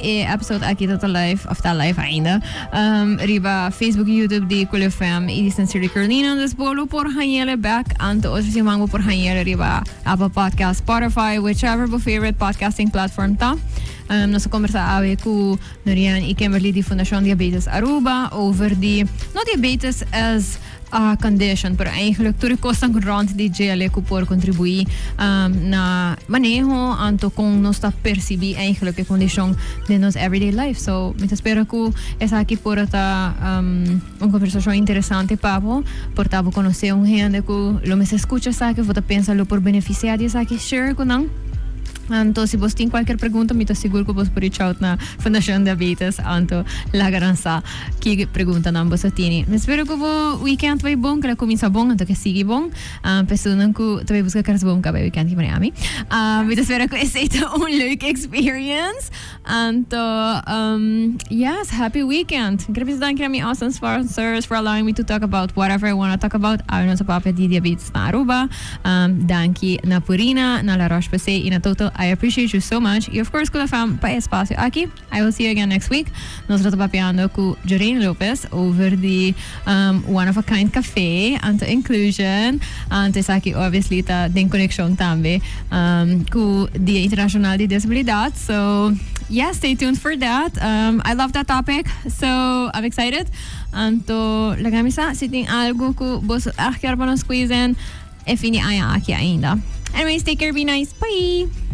E episode aki ta ta live, of ta live ainda, riba Facebook y YouTube di Cool FM y di Sincerely Carolina. Dus bo lo por hañele back. Anto otro siman bo por hañele riba Apple Podcast, Spotify, whichever bo favorite podcasting platform ta. Nos a conversa awe cu Norian y Kimberly di Fundacion Diabetes Aruba over di, no diabetes as a condition, pero eigenlijk tur e kosnan rond di djele ku por kontribuí na maneho anto kon nos ta persibí eigenlijk e kondishon den nos everyday life. So mi ta spera ku esaki por a ta un konversashon interesante pa bo, por ta bo konosé un hende ku lo mester skucha esaki of bo ta pensa lo por benefisiá di esaki, share ku nan. Anto si bos tin kualker pregunta mi ta sigur ku bos por reach out na Fundashon Diabetes anto laga nan sa. Ki preguntanan boso tini? Mi spero ku bo weekend bai bon, ku la kuminsa bon, anto ke sigui bon. Personan ku ta bai buska kerstboom ka bai weekend ki manera ami. Mi ta spera ku esei ta un leuk experience. Anto, yes, happy weekend. Mi kere bisa danki na mi awesome sponsors for allowing me to talk about whatever I wanna talk about. Awe nos a papia di diabetes na Aruba. Danki na Purina, na La Roche-Posay i na Total. I appreciate you so much. I of course Kula Fam pa e espacio aki. I will see you again next week. Nos lo ta papiando cu Jorene Lopez over di One of a Kind Cafe, anto inclusion. Anto esaki obviously ta den conexion tambe cu Dia Internacional di Disabilidad. So yeah, stay tuned for that. I love that topic, so I'm excited. Anto laga mi sa si tin algo cu boso echt kier pa nos squeeze in e fin di aña aki ainda. Anyways, take care, be nice. Bye!